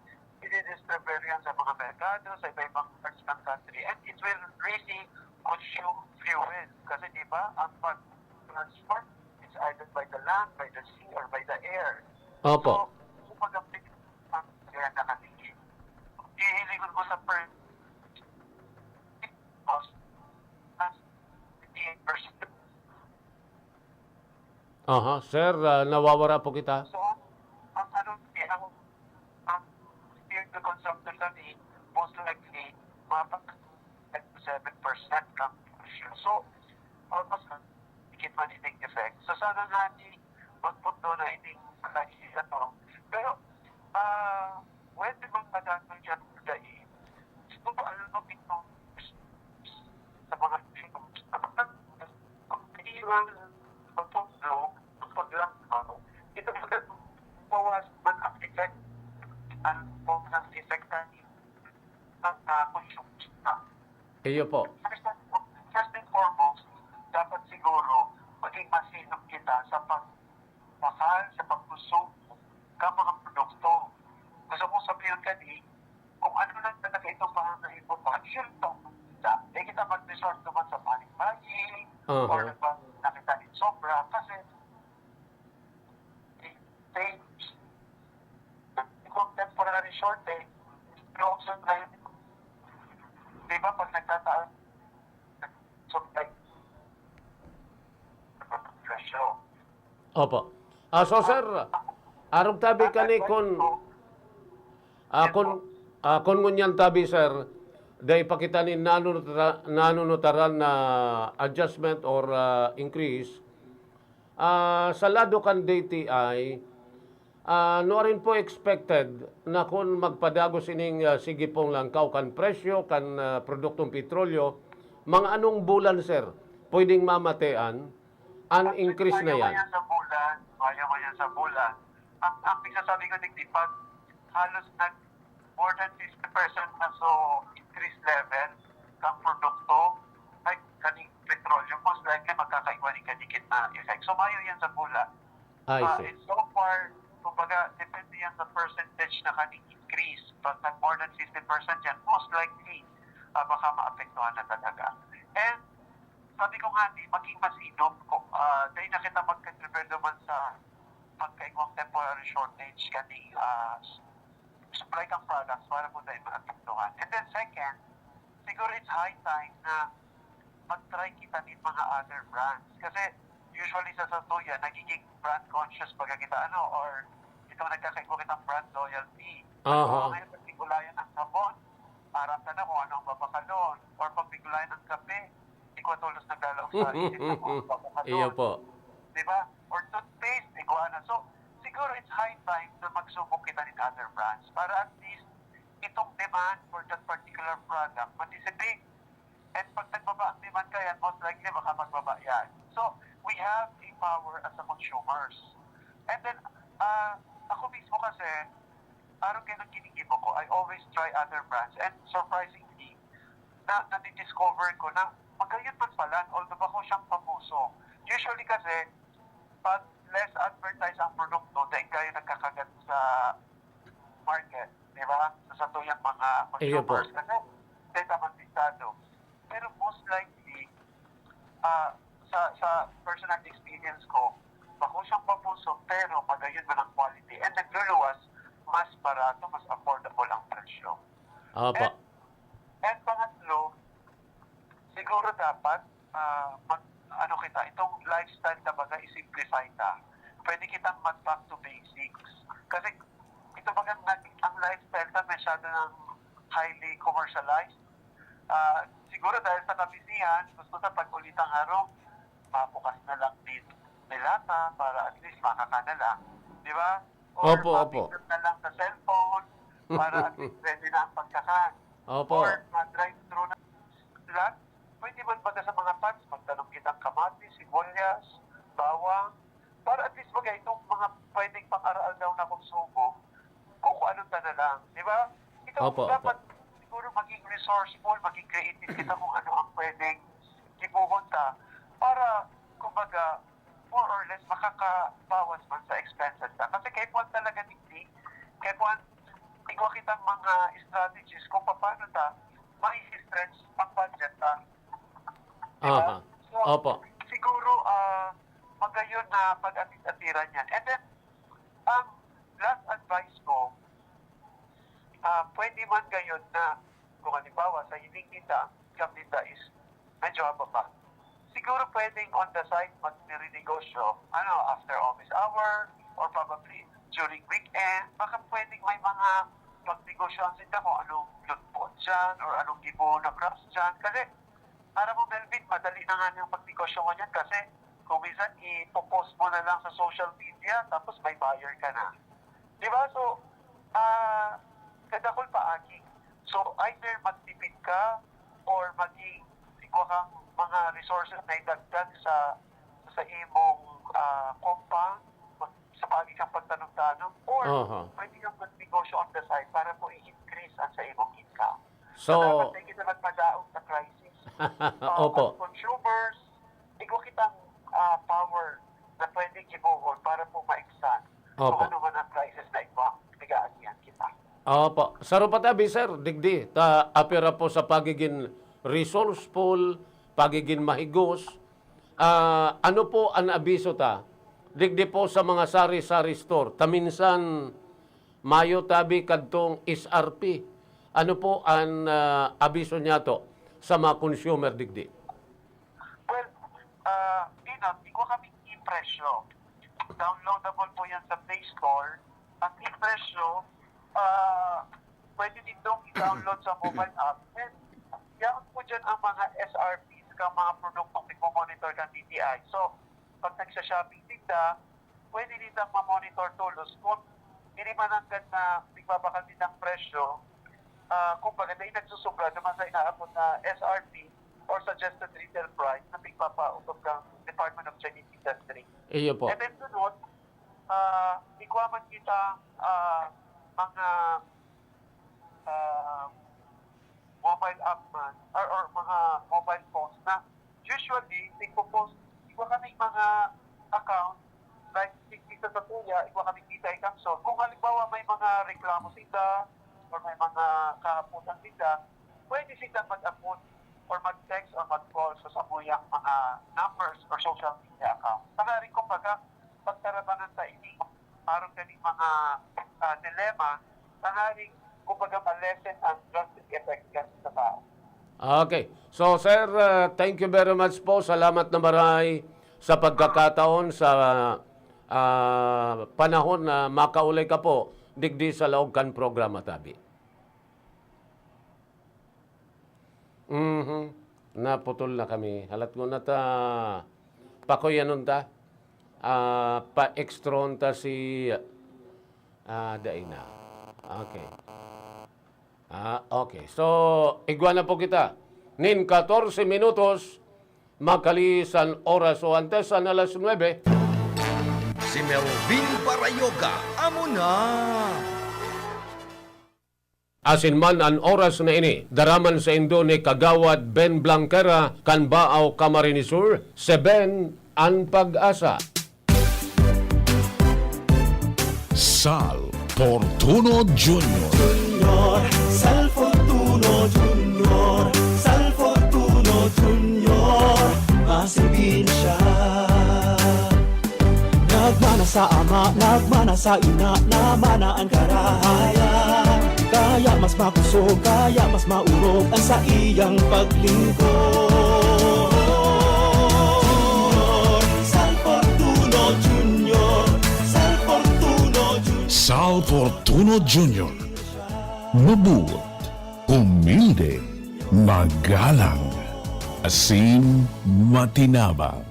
i-distribute yan sa mga merkado, sa iba-ibang parts ng country. And it will really consume fuel. Kasi di ba, ang pag-transport is either by the land, by the sea, or by the air. Opo. So, kung pag-apit ang kaya nakatingin, hihilingon mo sa per cost, as fifteen percent. Aha, sir, ah, nawawara po kita. So, ang ano, ang, ang fuel consumption natin, most likely, mapag seven percent kang presyo. So, almost dikit man ining effect. So, sana nga ni magpundo na ining crisis ato. Pero, ah, pwede bang madami dyan dai? Gusto ko alam mo itong sa mga shops. Kung kailangan magpundo, magpundo lang ako. Ito magbawas man ang effect, ang, ang effect ng, ng, ah, consumption. Iyo po. First and, first and foremost, dapat siguro maging masinop kita sa pagmahal, sa pagkonsumo ng mga produkto. Gusto kong sabihin kani, kung ano lang talaga itong pangangaipo pa, yun itong kita. Di kita mag-resort naman sa panic buying, Aha. Or nagpa- nakita din sobra. Kasi, change. Kung temporary shortage, yung supply, di ba, pag nagtataas, supply, presyo. Opo. Ah, so, sir, arog tabi kani kun, ah, kun, ah, kun ngunyan tabi, sir, dai pa kita nin nanunutara-, nanunutaran na adjustment or, ah, increase, ah, sa lado kan D T I, ah, nuarin po expected na kun magpadagos ining, ah, sige pong langkaw kan presyo kan, ah, produktong petrolyo, mga anong bulan, sir, pwedeng mamatean an increase na yan? Mayo man yan sa bulan. Mayo man yan sa bulan. Ang, ang pagsasabi ko, digdi, pag halos nag more than fifty percent na so increase level kang produkto, ay, kaning petrolyo, most likely magkakaigwa ning kadikit na effect. So, mayo yan sa bulan. I Ah, see. And so far, kumbaga, depende yan sa percentage na kaning increase. Pag nag more than fifty percent yan, most likely, ah, baka maapektuhan na talaga. And sabi ko nga, di, maging masinop. Kung, ah, dahil na kita magka-depende man sa pagkaigwang temporary shortage kaning, ah, supply kang products para po dahil maapektuhan. And then second, siguro it's high time na mag-try kita nin mga other brands. Kasi usually sa satuya, nagiging brand conscious baga kita, ano, or itong nagkakaigwa kitang brand loyalty. Aha. So, ngayon, pag nagulayan ang sabon, aram ka na kung ano ang babakalon. Or pag nagulayan ang kape, igwa tolos naglalaog sa init na kung ano ang babakalon. Iyo po. Di ba? Or toothpaste, igwa na. So, siguro it's high time na magsubok kita nin other brands para at least itong demand for that particular product ma-dissipate. And pag nagbaba ang demand ka yan, most likely baka magbaba yan. So, we have a power as a consumers. And then, ah, ako mismo kasi, araw kayo ng kinikibo ko, I always try other brands. And surprisingly, na, nadidiscover ko na magayon man pala, although bako siyang papuso. Usually kasi, pag less advertise ang produkto, dahil kayo nagkakagat sa market, di ba? Sa satuyang mga Iyo po. consumers. Kasi, data man listado. Pero most likely, ah, sa, sa personal experience ko, bako siyang papuso, pero magayon man ang quality. And nagluluwas, mas barato, mas affordable ang presyo. Opo. And, and pangatlo, siguro dapat, ah, mag, ano kita, itong lifestyle na baga, i-simplify ta. Pwede kitang mag back to basics. Kasi ito baga, nag, ang lifestyle na masyado ng highly commercialized. Ah, siguro dahil sa kabisihan, gusto sa pag-ulit ang harong, mabukas na lang din nilata para at least makaka na lang. Di ba? Or Opo, opo. mapindot na lang sa cellphone para at least ready na ang pagkakan. Opo. Or ma-drive-thru na lahat. Pwede man baga sa mga pots, magtanom kitang kamatis, sibuyas, bawang, para at least baga itong mga pwedeng pang-araw-araw na konsumo, kung, kung anong ta na lang, di ba? Ito Opo, opo. dapat siguro maging resourceful, maging creative kita kung ano ang pwedeng gibohon ta para, kumbaga, more or less makakabawas man sa expenses ta. Kasi kaipuhan talaga digdi, kaipuhan igwa kitang mga strategies kung paano ta mai-stretch ang budget ta. Di ba? Aha. So, Opo. siguro, ah, magayon na pag-atit-atiran yan. And then, ang last advice ko, ah, pwede man gayon na, kung halimbawa, sa hiling ninda, ang income ninda is medyo haba pa. Siguro pwedeng on the side, magninegosyo, ano, after office hour, or probably during weekend, baka pwedeng may mga pagnegosyohan sila kung anong lutpot dyan, or anong gibo na crops dyan. Kasi, alam mo, Melvin, madali na nga yung pagnegosyo ngunyan kasi kung minsan, i-post mo na lang sa social media, tapos may buyer ka na. Di ba? So, ah, kadakol paagi. So, either magtipid ka or maging sigwa kang mga resources na idagdag sa, sa imong, ah, compound, mag, sa paagi kang pagtanom-tanom, or Aha. pwede kang magnegosyo on the side para po i-increase ang sa imong income. So, So, dapat tayo kita magpadaog sa crisis. Ah, Opo. As consumers, igwa kitang, ah, power na pwedeng ibuhon para po maigsan Opo. kung ano man ang crisis na igwa, nag-aagihan kita. Opo. Saro pa tabi, sir, digdi, ta apira po sa pagiging resourceful, pagiging mahigos. Ah, ano po ang abiso ta? Digdi po sa mga sari-sari store. Ta minsan, mayo tabi kadtong S R P. Ano po ang, ah, abiso niyato sa mga consumer digdi? Well, ah, Ninot, igwa kaming e-presyo. Downloadable po yan sa Play Store. Ang e-presyo, ah, pwede nindong i-download sa mobile app. And yaon po dyan ang mga S R Ps ka mga produktong nagmo-monitor kan D T I. So, pag nagsha-shopping sinda, pwede nindang ma-monitor tolos kung diri man nanggad na nagbabakal nindang presyo, ah, kumbaga, dai nagsusubra naman sa inaabot na S R P or suggested retail price na pigpapaotob kang Department of Chinese Industry. Iyo po. And then sunod, ah, igwa man kita, ah, mga, ah, mobile app man or, or mga mobile phones na usually nagpo-post, igwa kaming mga account, like, digdi sa satuya, igwa kaming Tita Ikamsol. Kung halimbawa may mga reklamo sila or may mga kahapotan sila, pwede silang mag-abot or mag-text or mag-call sa samuyang mga numbers or social media account. Tangaring, kumbaga, pagtarabangan ta ini, aron kaning mga, ah, dilemma, tangaring, kumbaga, ma-lessen ang drastic effect kan sa tao. Okay. So, sir, ah, thank you very much po. Salamat na maray sa pagkakataon, sa, ah, panahon na makaulay ka po digdi sa laog kan programa tabi. Mhm. Naputol na kami. Halat ko na ta, pakuyanon ta. Ah, pa-extron ta si, ah, dai na. Okay. Ah, okay. So, igwa na po kita. Nin katorse minutos, Makali san oras o antes an alas nuebe. Si Melvin Barayoga, amo na. Asin man an oras na ini, daraman saindo ni Kagawad Ben Blanquera kan Baao, Camarines Sur, si Ben an Pag-asa. Sal Fortuno Junior. Junior, Sal Fortuno Junior, Sal Fortuno Junior, mas probinsya. Nagmana sa ama, nagmana sa ina, namana an karahayan. Kaya mas makusog, kaya mas maurog ang saiyang paglingkod. Sal Fortuno Junior, Sal Fortuno Junior. Sal Fortuno Junior. Mabuot, humilde, magalang, asin matinabang.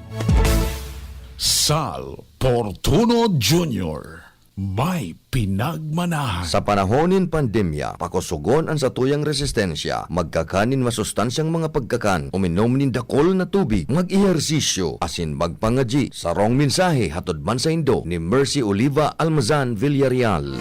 Sal Fortuno Junior. May pinagmanahan. Sa panahon nin pandemya, pakusogon an satuyang resistensya. Magkakan nin masustansyang mga pagkakan, uminom nin dakul na tubig, mag-ehersisyo, asin magpangadyi. Sarong mensahe hatod man saindo ni Mercy Oliva Almazan Villarreal.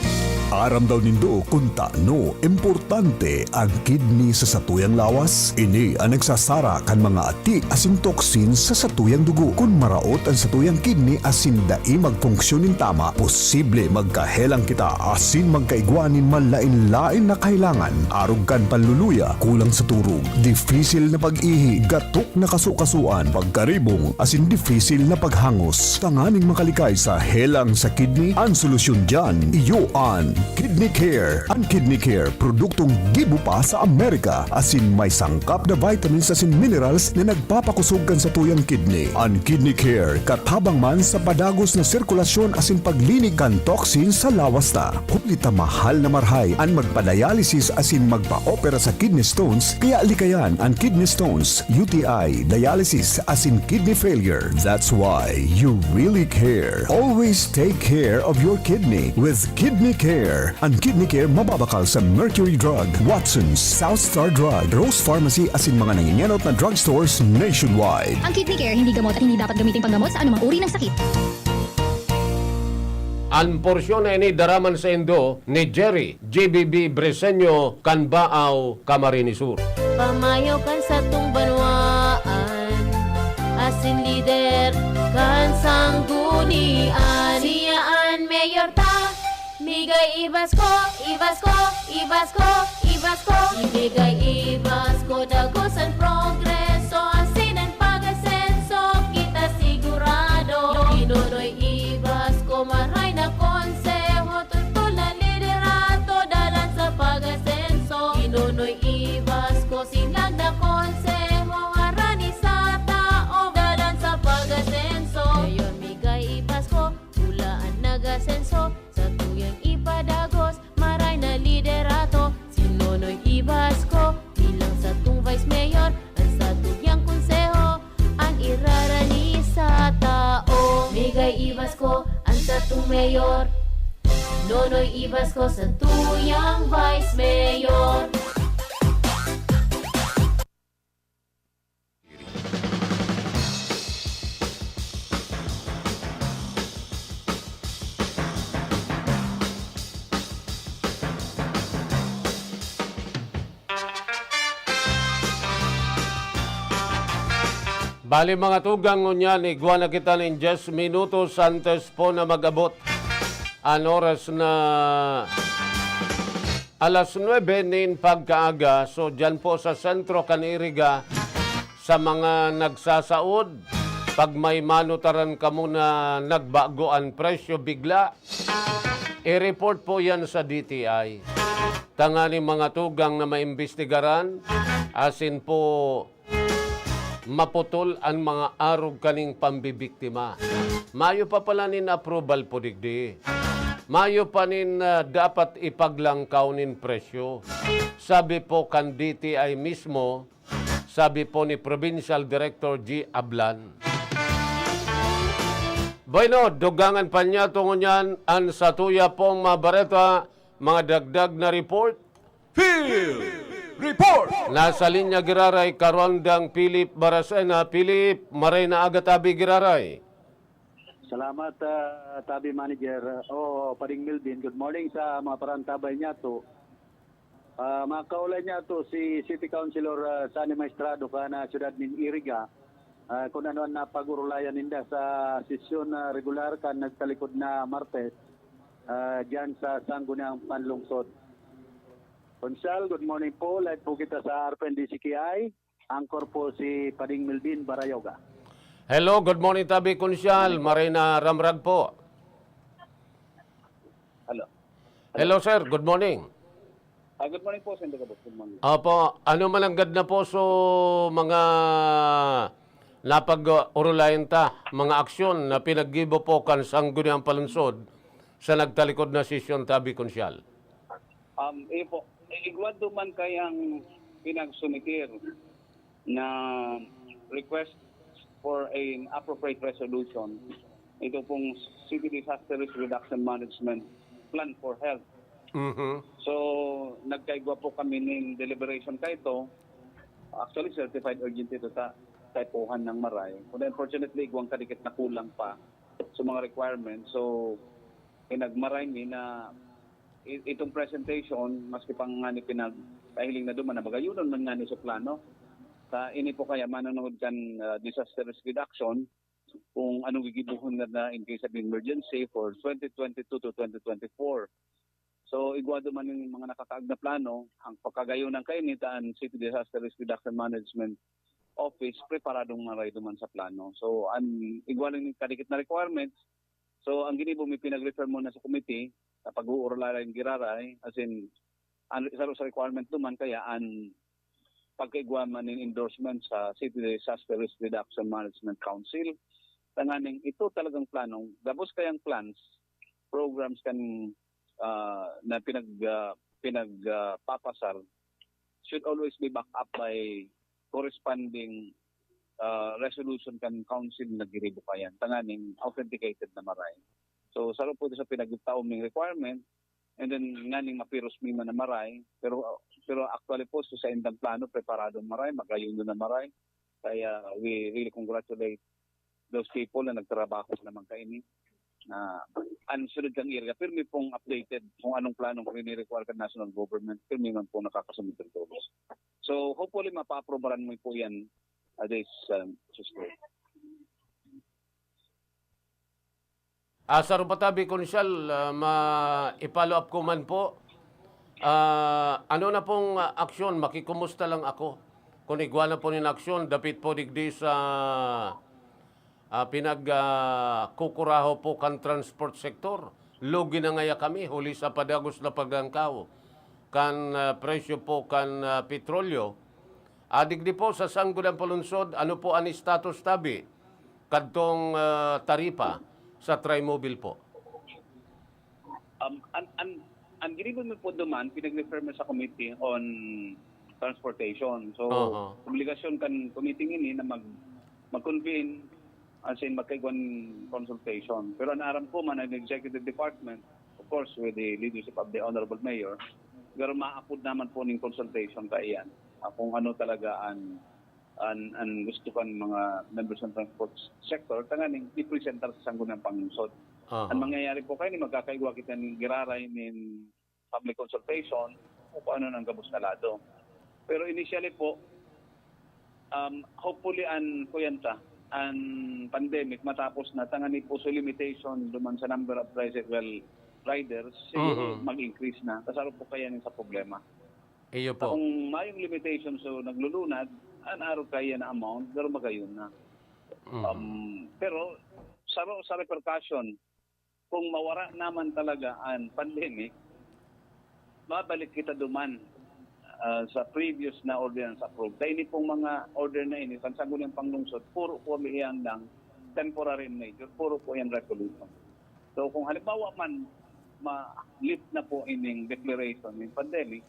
Aram daw nindo kun tano importante an kidney sa satuyang lawas? Ini an nagsasara kan mga ati asin toxin sa satuyang dugo. Kun maraot an satuyang kidney asin dai magfunksyon nin tama, posible magkahelang kita asin magkaigwa nin malain-lain na kahelangan, arog kan panluluya, kulang sa turog, difisil na pag-ihi, gatok na kasukasuan, pagkaribong, asin difisil na paghangos. Tanganing makalikay sa helang sa kidney, an solusyon diyan, iyo an Kidney Care. An Kidney Care, produktong gibo pa sa Amerika, asin may sangkap na vitamins asin minerals na nagpapakusog kan satuyang kidney. An Kidney Care, katabang man sa padagos na sirkulasyon asin paglinig kan toxin sa lawas ta. Huli ta mahal na marahay an magpa-dialysis asin magpa-opera sa kidney stones, kaya likayan an kidney stones, U T I, dialysis, asin kidney failure. That's why you really care. Always take care of your kidney with Kidney Care. An Kidney Care mababakal sa Mercury Drug, Watson's, South Star Drug, Rose Pharmacy asin mga nangingenot na drugstores nationwide. Ang Kidney Care hindi gamot at hindi dapat gamitin panggamot sa anumang uri ng sakit. An porsyon na ini daraman saindo ni Jerry J B B Briseño kan Baao, Camarines Sur. Pamayo kan satong banwaan, asin lider kan sanggunian. Siya an mayor ta, migay i-Basko, i-Basko, i-Basko, i-Basko. Ibigay i-Basko, dagos an progreso, asin an pag-asenso, kita sigurado. Ginonoy i-Basko, maray na konseho, tutol na liderato, dalan sa pag-asenso. Ginonoy i-Basko, sinlag na konseho, harani sa tawo, dalan sa pag-asenso. Mayor, migay i-Basko, pula an nag-asenso, satuyang ipadagos, maray na liderato. Si Nonoy i-Basko, bilang satong vice mayor, an satuyang konseho, an irarani sa tawo. Migay i-Basko, an satong mayor. Nonoy i-Basko, satuyang vice mayor. Bali, mga tugang, ngunyan, igwa na kita nin diyes minutos antes po na mag-abot an oras na alas nuebe nin pagkaaga. So, diyan po sa sentro kan Iriga, sa mga nagsasaod, pag may manutaran kamo na nagbago an presyo bigla, i-report po yan sa D T I. Tanganing mga tugang na maimbestigaran, asin po maputol an mga arog kaning pambibiktima. Mayo pa pala nin approval po digdi. Mayo pa nin, ah, dapat ipaglangkaw nin presyo. Sabi po kan D T I mismo, sabi po ni Provincial Director G Ablan. Bueno, dugangan pa niya tungon yan an satuya pong mga bareta, mga dagdag na report. Phil! Report! Nasa linya giraray, Karuandang Philip Barasena. Philip, maray na aga tabi giraray. Salamat, ah, Tabi Manager. O, Pading Melvin, good morning sa mga parantabay niyato. Ah, mga kaulay niyato, si City Councilor ah, Sonny Maestrado kan ah, siyudad nin Iriga. Ah, kung ano ang napag-urulayan ninda sa sesyon na regular kan nagtalikod na Martes ah, diyan sa Sangguniang Panlungsod. Konsal, good morning po. Live po kita sa R P N D C K I. Anchor po si Pading Melvin Barayoga. Hello, good morning tabi Konsal. Maray na ramrag po. Hello. Hello sir, good morning. Ah, good morning po, Senator Kabot. Good morning. Opo, ano mananggad na po so mga napag-urulayan ta, mga aksyon na pinaggibo po kan Sangguniang Palunsod sa nagtalikod na sesyon tabi Konsal? Um, iyo po, igwa duman kayang pinagsumitir na request for an appropriate resolution ito pong City Disaster Risk Reduction Management Plan for Health. Mhm. So, nagkaigwa po kami ning deliberation kaito. Actually, certified urgent ito sa kaipuhan ng Maray. Kundi unfortunately, igwang kadikit na kulang pa sa mga requirements. So, pinagmaray mi na i- itong presentation, maski pa nga ni pinagkahiling na duman na magayunon man nga ni sa plano. Sa ini po kaya manunod kan ah, disaster risk reduction, kung anong gigibuhon nga na in case of emergency for twenty twenty-two to twenty twenty-four. So, igwa duman yung mga nakakaag na plano, ang pagkagayon ng kainitaan, City Disaster Risk Reduction Management Office, preparadong maray duman sa plano. So, ang igwa lang yung kadikit na requirements. So, ang ginibo, may pinag-refer muna sa committee, sa pag-uurulayan giraray, as in, ang isa sa requirement duman, kaya ang pagkaigwa man nin endorsement sa City Disaster Risk Reduction Management Council, tanganing ito talagang planong, gabos kayang plans, programs kan ah, na pinag ah, pinag ah, papasar should always be backed up by corresponding ah, resolution kan council na giribo kayan, tanganing authenticated na maray. So, saro po ito sa pinagtaom ning requirement, and then nganing mapiros mi man na maray, pero pero actually po, sa indang plano, preparadong maray, magayon na maray. Kaya we really congratulate those people na nagtrabaho naman kaini. Na ang sunod kang area, pirmi pong updated kung anong planong rinirequire kan national government, pirmi man po nakakasumit tolos. So, hopefully, mapaaprobaran mo po yan, uh, this um, Tuesday. Asa ro patabi, Konsal, ah, ma-, i-follow up ko man po. Ah, ano na pong ah, aksyon? Makikumusta lang ako. Kung igwa na po nin aksyon, dapit po digdi sa ah, pinag ah, kukuraho po kan transport sector. Lugi na ngaya kami, huli sa padagos na paglangkaw kan ah, presyo po kan ah, petrolyo. Ah, digdi po sa Sangguniang Palunsod, ano po ang status tabi kadtong ah, taripa sa Trimobile po? Um, an, an, ang ginibo mi po duman, pinag-refer mi sa Committee on Transportation. So, Aha. obligasyon kan committee ini na mag, mag-convene, as in, magkaigwan consultation. Pero ang aram ko man, ang executive department, of course, with the leadership of the Honorable Mayor, pero maapod naman po ning consultation kaiyan. Ah, kung ano talaga ang, ang, ang gusto kan mga members ng transport sector, tanganing i-presentar sa Sangguniang Panlungsod. Aha. Ang mangyayari po kaini, magkakaigwa kita ning giraray nin public consultation kung ano nang gabos na lado. Pero initially po, um, hopefully an, kuyan ta, an pandemic matapos na, tangani po so limitation duman sa number of tricycle riders, siguro Mhm. mag-increase na. Kasaro po kaya sa problema. Iyo po. Kung mayong limitation, so naglulunad, an aro kaya na amount, pero magayon na. Mhm. Um, pero sa, sa repercussion, kung mawara naman talaga ang pandemic, mabalik kita duman ah, sa previous na ordinance approved. Kaya ini pong mga order na ini, kan Sangguniang Panglungsod, puro po iyan lang temporary in nature, puro po yan revolution. So kung halimbawa man, ma-lift na po ining declaration ng pandemic,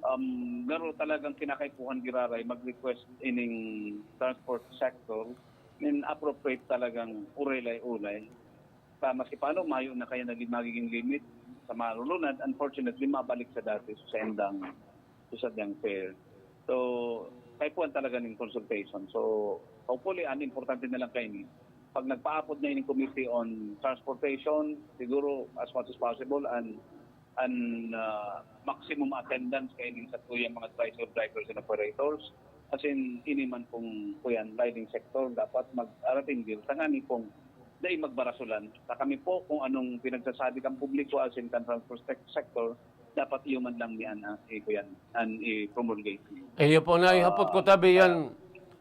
um, garo talagang kinakaipuhan giraray mag-request ining transport sector nin appropriate talagang uray-ulay. Sa maski paano, mayo na kaya naging magiging limit sa marulunad. Unfortunately, mabalik sa dati sa endang sa dyang fare. So, kaipuhan talaga ning consultation. So, hopefully, an importante na lang kaini, pag nagpaapod na ining Committee on Transportation, siguro as much as possible, an, an, ah, maximum attendance kaining satuyang mga tricycle drivers and operators. As in, ini man pong, kuyan, riding sector, dapat mag-arating din. Tanganing pong dai magbarasulan. Sa kami po, kung anong pinagsasabi kan publiko, as in kan transport sec-, sector, dapat iyo man lang ni an, ah, eh, kuyan, an i-promulgate. Iyo po na ihapot ko tabi yan,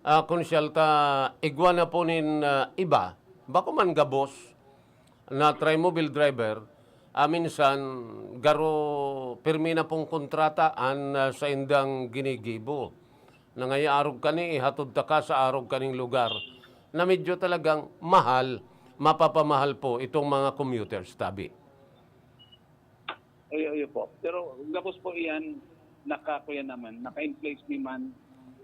ah, Konsyal, ta igwa na po nin, ah, iba. Bako man gabos na trimobile driver, ah, minsan garo pirmi na pong kontrata an, ah, saindang ginigibo. Na ngaya arog kani, ihatod taka sa arog kaning lugar na medyo talagang mahal, mapapamahal po itong mga commuters, tabi. Iyo, iyo po. Pero gabos po iyan, naka, kuyan naman, naka-in place ni man.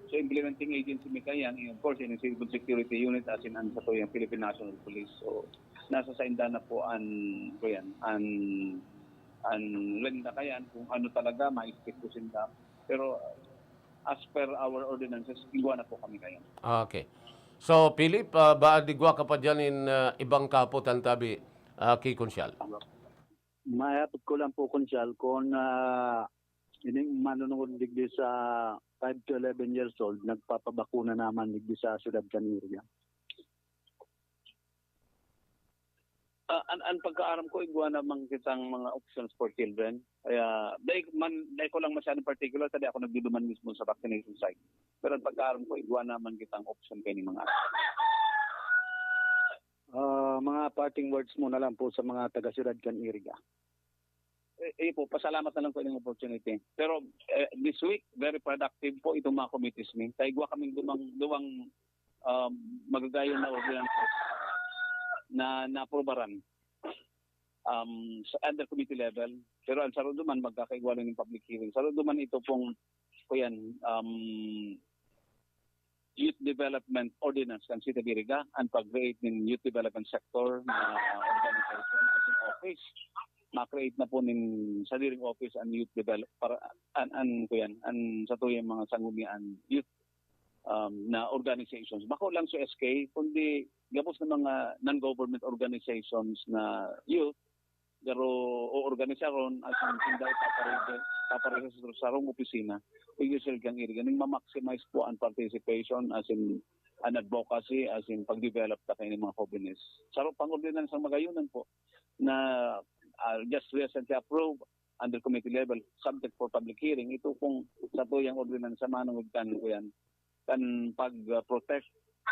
So, implementing agency mi kayan, and of course, in Civil Security Unit, as in, ang satuyang Philippine National Police. So, nasa sainda na po an, kuyan, an, an lenda kayan, kung ano talaga, ma-stick ko sinda. Pero, as per our ordinances, igwa na po kami kayan. Okay. So, Philip, ah, baad igwa ka pa dyan in, ah, ibang kahapotan tabi, ah, ki Konsyal? Maihapot ko lang po, Konsyal, kung, ah, ining manunungod digdi sa five to eleven years old, nagpapabakuna naman digdi sa siyudad kan Iriga. Ah, an, an pagkaaram ko, igwa naman kitang mga options for children. Kaya, dai man, dai ko lang masyadong particular, kasi ako nagduduman mismo sa vaccination site. Pero ang pagkaaram ko, igwa naman kitang option kay ni mga, ah, mga parting words mo na lang po sa mga taga-siyudad kan Iriga. Eh, eh po, pasalamat na lang po yung opportunity. Pero, eh, this week, very productive po itong mga committees ni. Sa igwa kaming dumang, dumang, um, magagayon na ordinances na naaprobaran, um, sa under committee level. Pero ang sarudo man, magkakaigwa lang ng public hearing. Sarudo man ito pong, kuyan, um, Youth Development Ordinance kan City of Iriga, ang pag-create ng youth development sector na organization as in office. Ma-create na po nin sadiring office ang youth develop-, para, an, an, kuyan, an satuyang mga sanggunian youth, um, na organizations. Bako lang sa S K, kundi gabos na mga non-government organizations na youth, garo o organisasyon, as in, sinda ipaparehe-, papareho sa sarong opisina, igdesisyon kan Iriga, ning ma-maximize po ang participation, as in, an advocacy, as in, pag-develop ta kaini mga jóvenes. Sa pang-ordinansa magayonan po, na, ah, just recently approved under committee level, subject for public hearing, ito pong satuyang ordinansa manungod kan, kuyan, kan pag-protect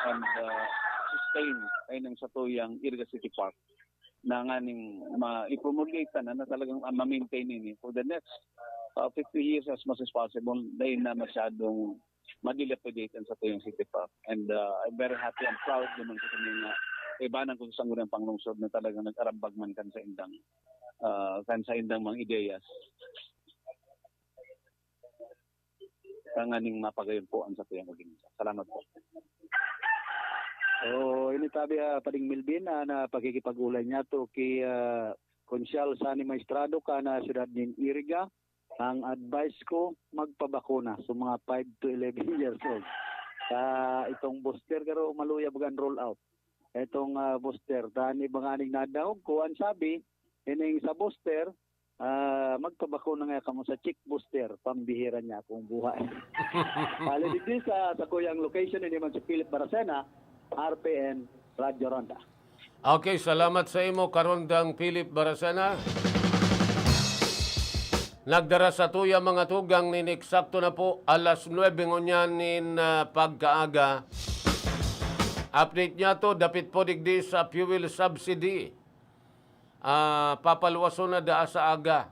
and, ah, sustain kaning satuyang Iriga City Park na nganing ma-, i-promulgate na, na talagang, ah, ma-maintain ini for the next, ah, fifty years as much as possible, dahil na masyadong ma-dilapidate ang satuyang City Park. And, ah, I'm very happy and proud naman sa kanya nga kaibanan ko sa sangguniang panglungsod na talagang nag-arambag man kan saindang, ah, kan saindang mga ideyas. Tanganing mapagayon po ang satuyang ordinansa. Salamat po. So, ini tabi, ah, Pading Melvin, ah, na pakikipag-ulay niya to ki, ah, Konsyal Sani Maestrado kan, ah, siyudad nin Iriga. Ang advice ko, magpabakuna sa mga five to eleven years old. Sa itong booster, garo maluyag ang roll out. Itong, ah, booster, dahil iba nga ning nadangog ko, ang sabi, ining sa booster, ah, magpabakuna nga kamo sa chick booster, pambihira niya akong buhay. Bali, digdi sa, sa kuyang location, ini man si Philip Baracena, R P N, Radyo Ronda. Okay, salamat sa imo, Karondang Philip Baracena. Nagdara sa tuya mga tugang nin eksakto na po alas nuebe ngunyan nin, ah, pagkaaga. Update niya to, dapit po digdi sa fuel subsidy. Ah, papaluwason na daa sa aga.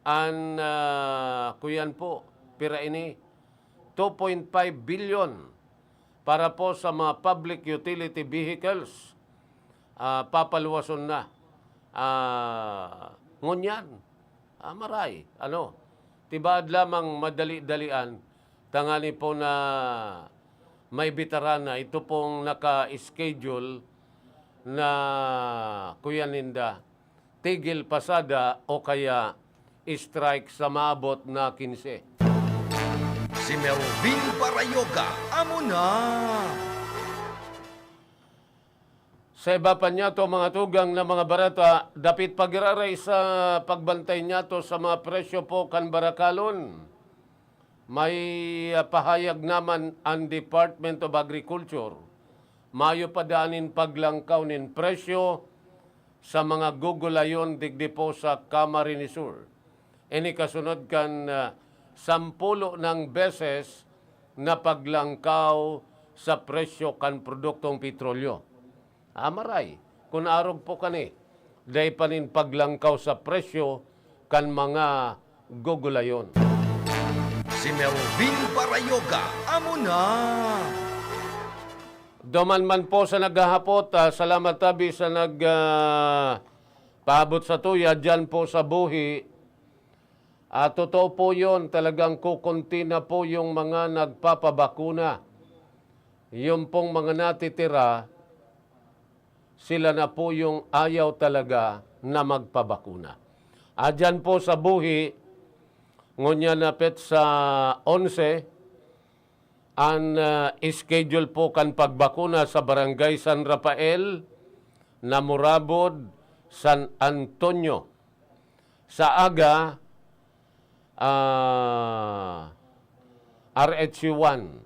An, ah, kuyan po, pira ini? Two point five billion para po sa mga public utility vehicles. Ah, papaluwason na. Ah, ngunyan, ah, maray, ano, tibaad lamang madali-dalian, tangani po na may bitarana. Ito pong naka-schedule na, kuya ninda, tigil pasada o kaya strike sa maabot na kinse. Si Melvin Parayoga, amo na. Sa iba pa niyato, mga tugang na mga bareta, dapit pagiraray sa pagbantay niyato sa mga presyo po kan barakalon. May, ah, pahayag naman ang Department of Agriculture. Mayo pa daan nin paglangkaw nin presyo sa mga gugulayon digdi po sa Camarines Sur. Ini kasunod kan, ah, sampulo nang beses na paglangkaw sa presyo kan produktong petrolyo. Ah, maray, kun arog po kani, dai pa nin paglangkaw sa presyo kan mga gugulayon. Si Melvin Parayoga, amo na. Duman man po sa naghahapot, ah, salamat tabi sa nag, ah, paabot sa tuya dyan po sa buhi. Ah, totoo po yun, talagang kukunti na po yung mga nagpapabakuna. Yung pong mga natitira, sila na po yung ayaw talaga na magpabakuna. Ah, dyan po sa buhi, ngunyan na pet sa onse, ang, ah, schedule po kan pagbakuna sa Barangay San Rafael, Namurabod, San Antonio. Sa aga, ah, R H U one,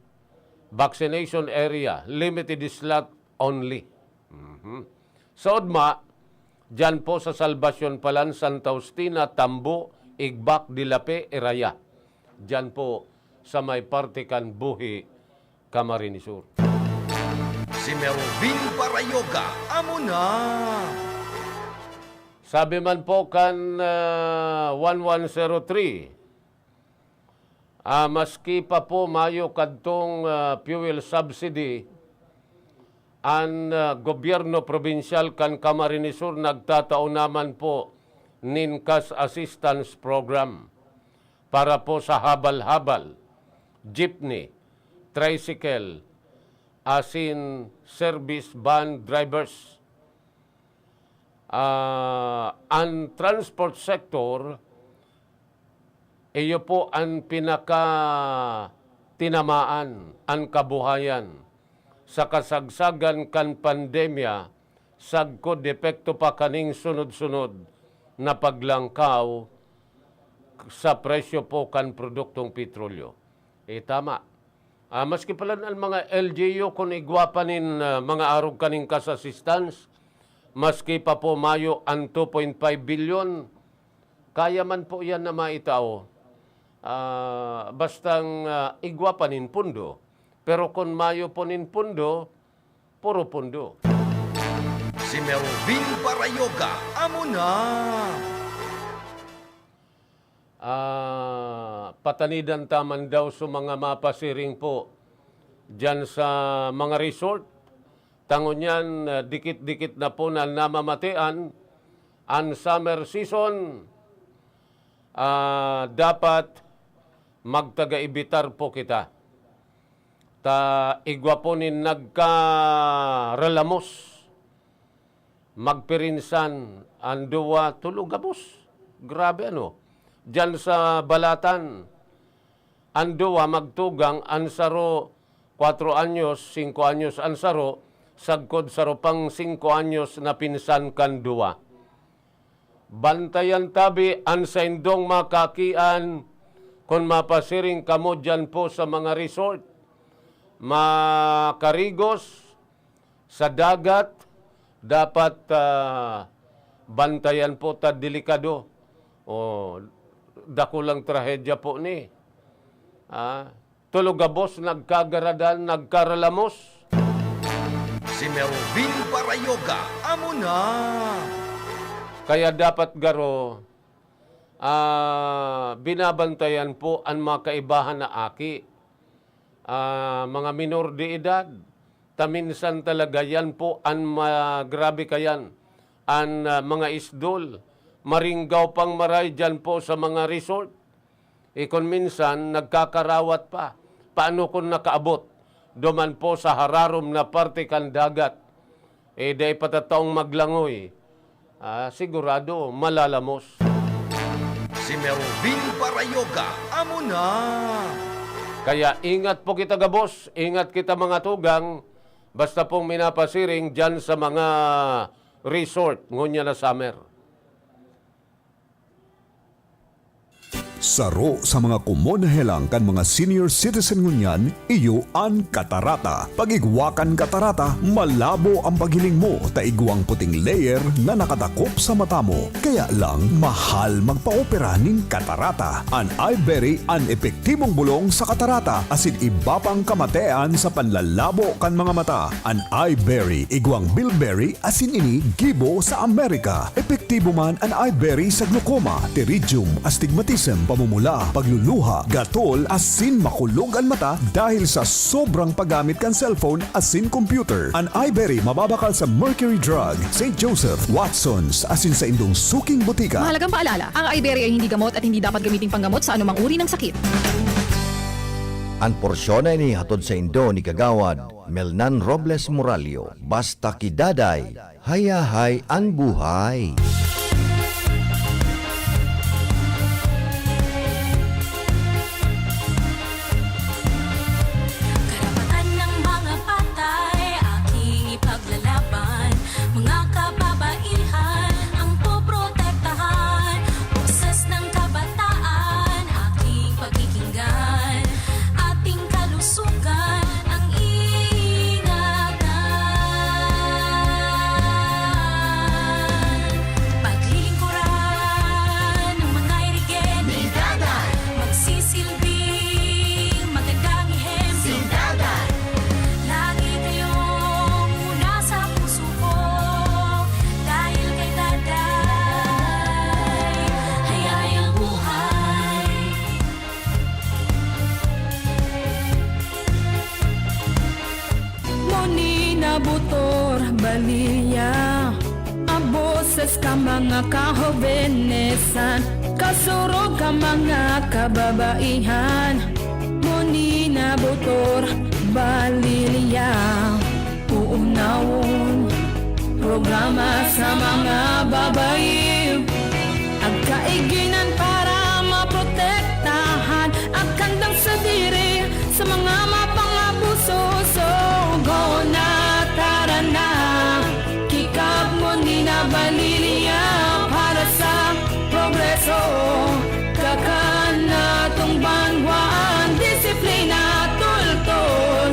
vaccination area, limited slot only. Mhm. Sa Odma, dyan po sa Salvacion Palan, Santa Justina, Tambo, Igbak, Dilape, Iraya. Dyan po sa may parte kan Buhi, Camarines Sur. Si Melvin Parayoga, amo na. Sabi man po kan, ah, one one zero three, ah, maski pa po mayo kadtong, ah, fuel subsidy, an, ah, gobyerno probinsyal kan Camarines Sur nagtatao naman po nin cash assistance program para po sa habal-habal, jeepney, tricycle, asin service van drivers. Ah, an transport sector, iyo po an pinakatinamaan an kabuhayan sa kasagsagan kan pandemya, sagkod epekto pa kaning sunod-sunod na paglangkaw sa presyo po kan produktong petrolyo. Eh, tama. Ah, maski palan an mga L G U kun igwa pa nin, ah, mga arog kaning cash assistance, maski pa po mayo an two point five bilyon, kaya man po iyan na maitao. Ah, bastang, ah, igwa pa nin pundo. Pero kun mayo po nin pundo, puro pundo. Si Melvin Parayoga, amo na. Ah, patanidan ta man daw sa mga mapasiring po diyan sa mga resort. Tangon niyan, ah, dikit-dikit na po na namamatean an summer season. Ah, dapat magtaga-evitar po kita. Ta igwa po nin nagkaralamos. Magpirinsan an duwa, tulo gabos. Grabe, ano? Diyan sa Balatan, an duwa magtugang, an saro, kwatro anyos, singko anyos an saro, sagkod saro pang singko anyos na pinsan kan duwa. Bantayan tabi an saindong mga kaakian kun mapasiring kamo diyan po sa mga resort. Makarigos, sa dagat, dapat, ah, bantayan po ta, delikado. O, dakulang trahedya po ni. Ah, tulo gabos nagkagaradan, nagkaralamos. Si Melvin Parayoga, amo na. Kaya dapat garo, ah, binabantayan po an mga kaibahan na aki. Ah, mga minor de edad. Ta minsan talaga yan po an ma-, grabe kayan, an, ah, mga isdol. Maringgaw pang maray diyan po sa mga resort. Ikon minsan, nagkakarawat pa. Paano kung nakaabot duman po sa hararom na parte kan dagat? Eh, dai patataong maglangoy. Ah, sigurado, malalamos. Si Melvin Parayoga, amo na. Kaya ingat po kita gabos, ingat kita mga tugang, basta pong minapasiring dyan sa mga resort, ngunyan na summer. Saro sa mga komon na helang kan mga senior citizen ngunyan, iyo an katarata. Pag igwa kan katarata, malabo ang paghiling mo ta igwang puting layer na nakatakop sa mata mo. Kaya lang, mahal magpaopera nin katarata. An Iberry an epektibong bolong sa katarata asin iba pang kamatean sa panlalabo kan mga mata. An Iberry, igwang bilberry asin ini gibo sa Amerika. Epektibo man an Iberry sa glaucoma, pterygium, astigmatism, pamumula, pagluluha, gatol, asin makulog an mata dahil sa sobrang paggamit kan cellphone asin computer. An Iberry mababakal sa Mercury Drug, Saint Joseph, Watsons, asin sa indong suking botika. Mahalagang paalala, ang Iberry ay hindi gamot at hindi dapat gamiting panggamot sa anumang uri ng sakit. An porsyon na ini hatod saindo ni Kagawad Melnan Robles Morallo. Basta ki Daday, hayahay an buhay. Karapatan ng mga patay, aking ipaglalaban. Mga kababaihan, ang poprotektahan. Boses ng kabataan, aking pakikinggan. Ating kalusugan, ang ingatan. Paglilingkuran ng mga irigente. Ni Daday. Magsisilbing magandang ehemplo. Si Daday. Lagi kayong una sa puso ko. Dahil kay Daday, hayahay ang buhay. Moni na butor, balilya. Ang boses ka mga kahobenesan, kasurog ka mga kababaihan. Moni na butor, balilya. Uunawon, programa sa mga babayi. Agkaiginan para maprotektahan, agkandang sadiri sa mga mapang-abuso. So, go na, tara na, kikap mo ni na baliliya para sa progreso. Kakan na tong banwaan, disiplina, tultol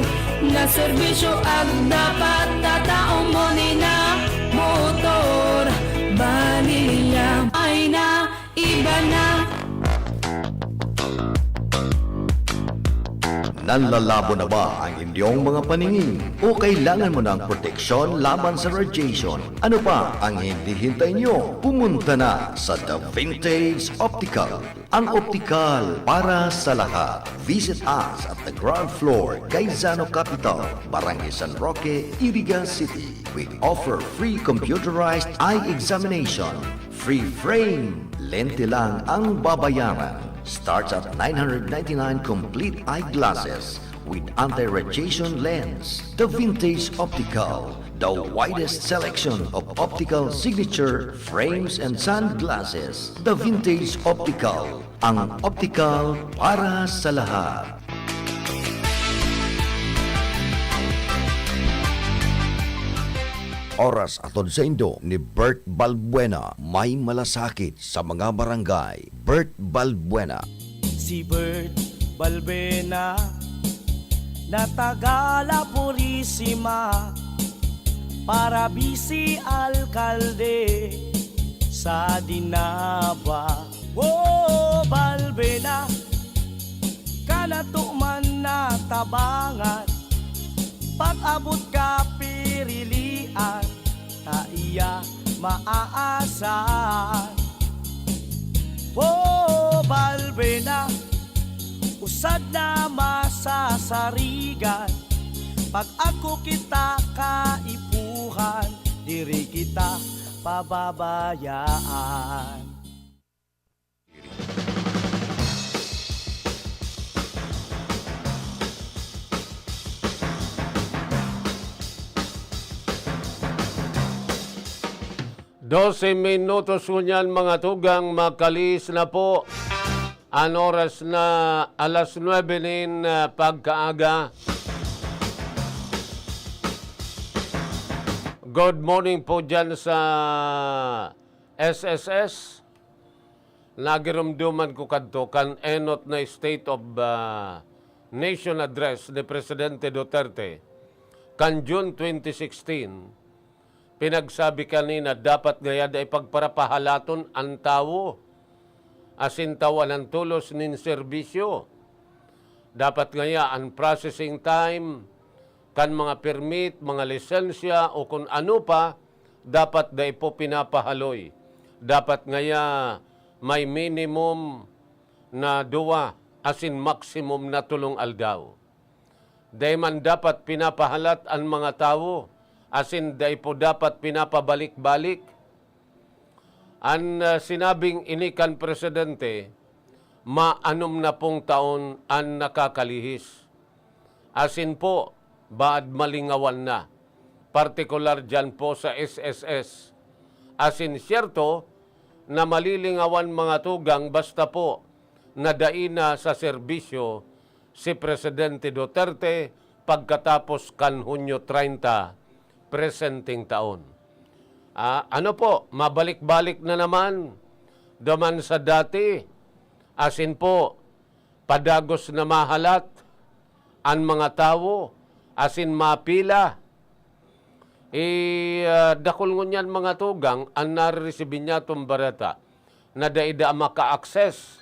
na serbisyo ag dapat tatao mo ni na motor. Bali niya ay na iba na. Nanlalabo na ba ang inyong mga paningin? O kailangan mo ng proteksyon laban sa radiation? Ano pa ang hinihintay nyo? Pumunta na sa The Vintage Optical. Ang optikal para sa lahat. Visit us at the ground floor, Gaisano Capital, Barangay San Roque, Iriga City. We offer free computerized eye examination, free frame. Lente lang ang babayaran. Starts at nine hundred ninety-nine complete eyeglasses with anti-radiation lens. The Vintage Optical, the widest selection of optical signature frames and sunglasses. The Vintage Optical, ang optical para sa lahat. Oras hatod saindo ni Bert Balbuena, may malasakit sa mga barangay. Bert Balbuena. Si Bert Balbuena na taga La Purisima, para bisi alkalde sa Dinaba. Oh, Balbuena, ka na tuman natabangan, pag-abot ka pirilian, ta iya maaasan. Oh, Balbuena, usad na masasarigan, pag ako kita kaipuhan, diri kita pababayaan. Dose minutos ngunyan, mga tugang, makalihis na po An oras na alas nuebe nin, ah, pagkaaga. Good morning po dyan sa S S S. Nagirumduman ko kadto kan enot na State of, ah, Nation Address ni Presidente Duterte kan June twenty sixteen. Pinagsabi kanina, dapat ngaya dai pagparapahalaton an tawo, asin tawan an tolos nin serbisyo. Dapat ngaya an processing time kan mga permit, mga lisensya o kun ano pa, dapat dai po pinapahaloy. Dapat ngaya may minimum na duwa asin maximum na tolong aldaw. Dai man dapat pinapahalat an mga tawo, asin dai po dapat pinapabalik-balik. An, ah, sinabing ini kan presidente, maanom na pong taon an nakakalihis. Asin po, baad malingawan na, partikular diyan po sa S S S. Asin siyerto na malilingawan, mga tugang, basta po na dai na sa serbisyo si Presidente Duterte pagkatapos kan Hunyo treinta, presenteng taon. Ah, ano po, mabalik-balik na naman duman sa dati. Asin po, padagos na mahalat an mga tawo, asin mapila. I, ah, dakul ngunyan, mga tugang, an nareresibi niyatong bareta na dai daa maka-access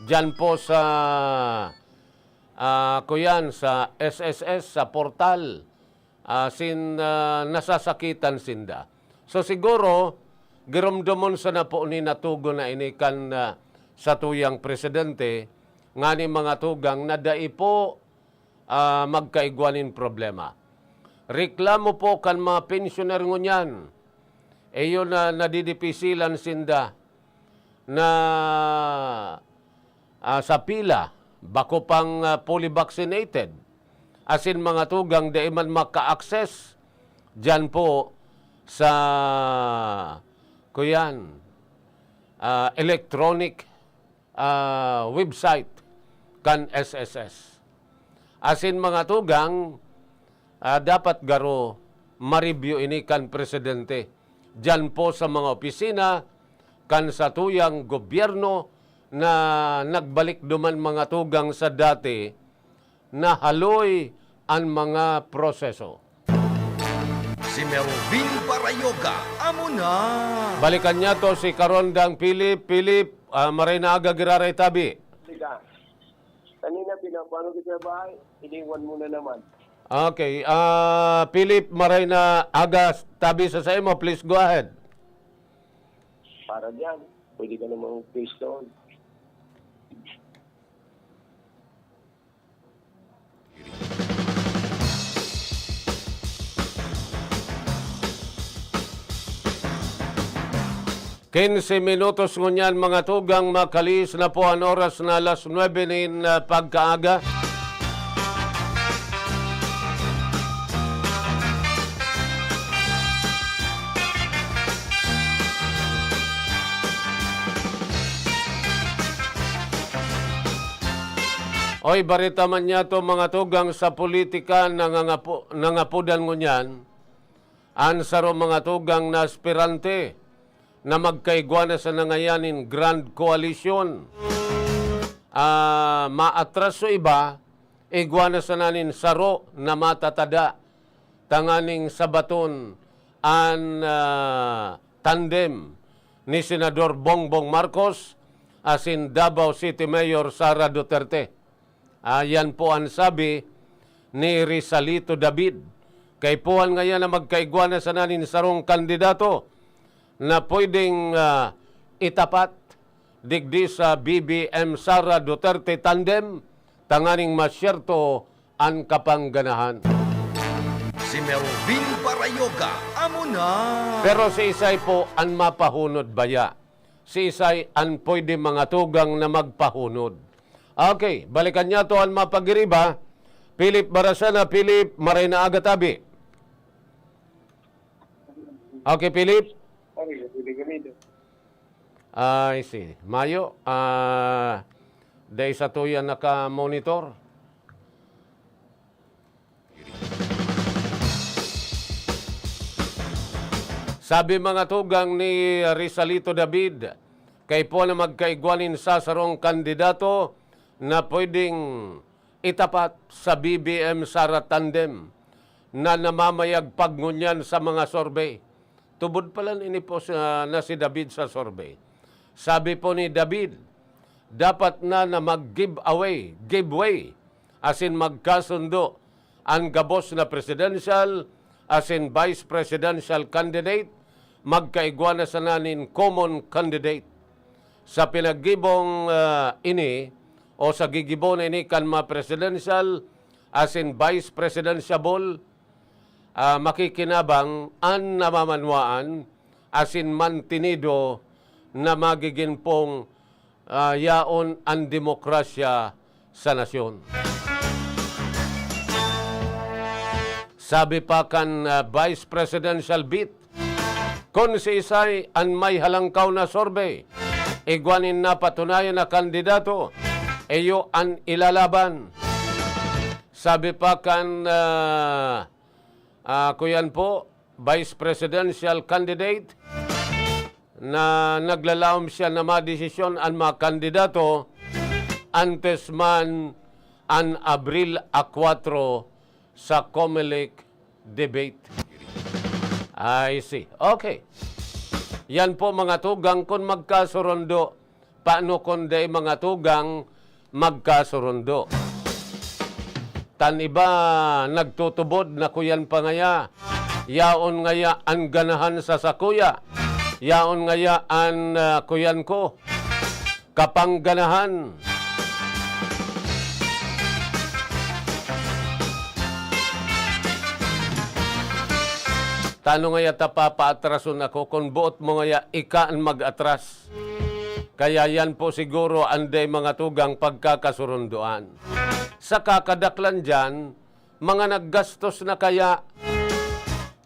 diyan po sa, ah, kuyan, sa S S S, sa portal. Asin, ah, nasasakitan sinda. So, siguro, giromdomon sana po ni natugon na ini kan, ah, satuyang presidente, ngani, mga tugang, na dai po, ah, magkaigwa nin problema. Reklamo po kan mga pensioner ngunyan, iyo na nadidipisilan sinda na, ah, sa pila, bako pang, ah, fully vaccinated, asin mga tugang dai man maka-access diyan po sa, kuyan, ah, electronic, ah, website kan S S S. Asin mga tugang, ah, dapat garo ma-review ini kan presidente diyan po sa mga opisina kan satuyang gobyerno na nagbalik duman, mga tugang, sa dati na haloy an mga proseso. Si Melvin Barayoga, amo na. Balikan niya to si Karondang Philip. Philip, ah, maray na aga giraray tabi. Sige. Kanina, pinapaano kita sa bahay, iniwan mo na naman. Okay. Ah, Philip, maray na aga tabi sa saimo. Please go ahead. Para diyan, pwede ka namang face doon. Quince minutos ngunyan, mga tugang, makalihis na po an oras na alas nuebe nin, ah, pagkaaga. Oy, bareta man niya to, mga tugang, sa politika, nangangapo-, nangapodan ngunyan an saro, mga tugang, na aspirante na magkaigwa na sana ngayan nin Grand Coalition. Ah, maatras so iba, igwa na sana nin saro na matatada tanganing sabaton an, ah, tandem ni Senador Bongbong Marcos asin Davao City Mayor Sara Duterte. Ah, yan po an sabi ni Rizalito David. Kaipuhan ngayan na magkaigwa na sana nin sarong kandidato na pwedeng, ah, itapat digdi sa B B M Sara Duterte tandem tanganing masyerto an kapangganahan. Si Melvin Barayoga, amo na. Pero siisay po an mapahunod baya? Siisay an pwede, mga tugang, na magpahunod? Okay, balikan niya to an mapagiriba. Philip Barasana, Philip, maray na aga tabi. Okay, Philip? I see. Mayo, ah, Dai satuya naka-monitor. Sabi mga tugang ni Rizalito David, kaipuhan na magkaigwa nin sasarong kandidato na pwedeng itapat sa B B M Sara tandem na namamayagpag ngunyan sa mga survey. Tubod pala ini po sa, na si David sa survey. Sabi po ni David, dapat na, na mag-give away, give way, asin magkasundo an gabos na presidential asin vice presidential candidate, magkaigwa na sana nin common candidate. Sa pinaggibong, ah, ini o sa gigibo na ini kan mga presidential asin vice presidential, ah, makikinabang an namamanwaan asin mantinido na magigin pong, ah, yaon an demokrasya sa nasyon. Sabi pa kan, ah, Vice Presidential Beat, kun siisay an may halangkaw na survey, igwa nin napatunayan na kandidato, iyo an ilalaban. Sabi pa kan, ah, ah, kuyan po, vice presidential candidate na naglalaom siya na madesisyon an mga kandidato antes man an Abril a kwatro sa Comelec debate. I see. Okay. Yan po, mga tugang, kun magkasurundo. Paano kun dai mga tugang magkasurundo? Tan iba nagtutubod na kuyan pa ngaya. Yaon ngaya an ganahan sa sakuya. Yaon ngaya an, ah, kuyan ko, kapangganahan. Tano ngaya ta papaatrason ako kun boot mo ngaya ika an mag-atras. Kaya yan po siguro an dai mga tugang pagkakasurundoan. Sa kakadaklan diyan, mga naggastos na kaya,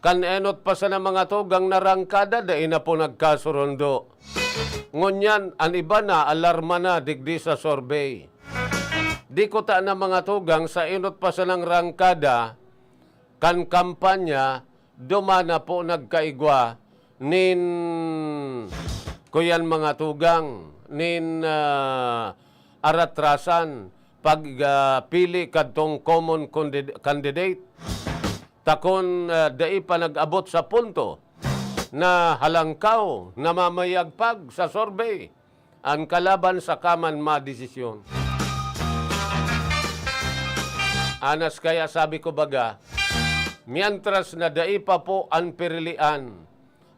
kan enot pa sana mga tugang na rangkada, dai na po nagkasurundo. Ngunyan, an iba naalarma na digdi sa survey. Di ko ta na mga tugang sa enot pa sanang rangkada, kan kampanya, duman na po nagkaigwa nin, kuyan mga tugang, nin, ah, aratrasan pag, ah, pili kadtong common candid-, candidate. Takon, ah, dai pa nag-abot sa punto na halangkaw, namamayagpag sa survey an kalaban saka man madesisyon. Anas kaya sabi ko baga, mientras na dai pa po an pirilian,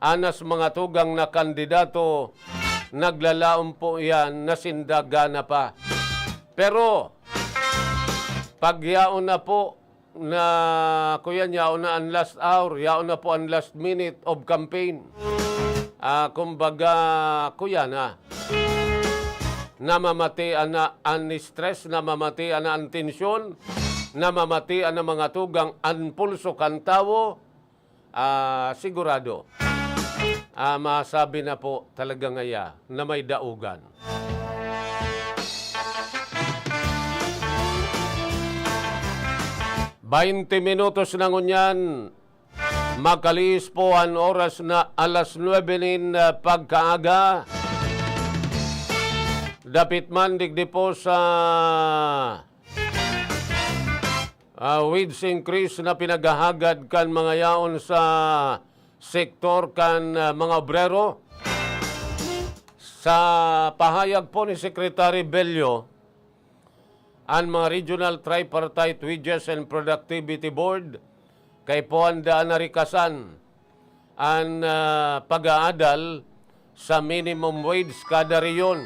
anas mga tugang na kandidato, naglalaom po yan na sinda gana pa. Pero, pag yaon na po, na kuya, yaon na an last hour, yaon na po an last minute of campaign. Ah, kumbaga, kuya na, namamatean na an stress, namamatean na an tensyon, namamatean na mga tugang an pulso kan tawo. Ah, sigurado, ah, masabi na po talaga ngaya na may daogan. Baynte minutos na ngunyan, makalihis po an oras na alas nuebe nin, ah, pagkaaga. Dapit man digdi po sa ah, wage increase na pinaghahagad kan mga yaon sa sektor kan, ah, mga obrero. Sa pahayag po ni Secretary Bello, an mga Regional Tripartite Wages and Productivity Board kaipuhan daan na rikasan an, ah, pag-aadal sa minimum wage kada rehiyon,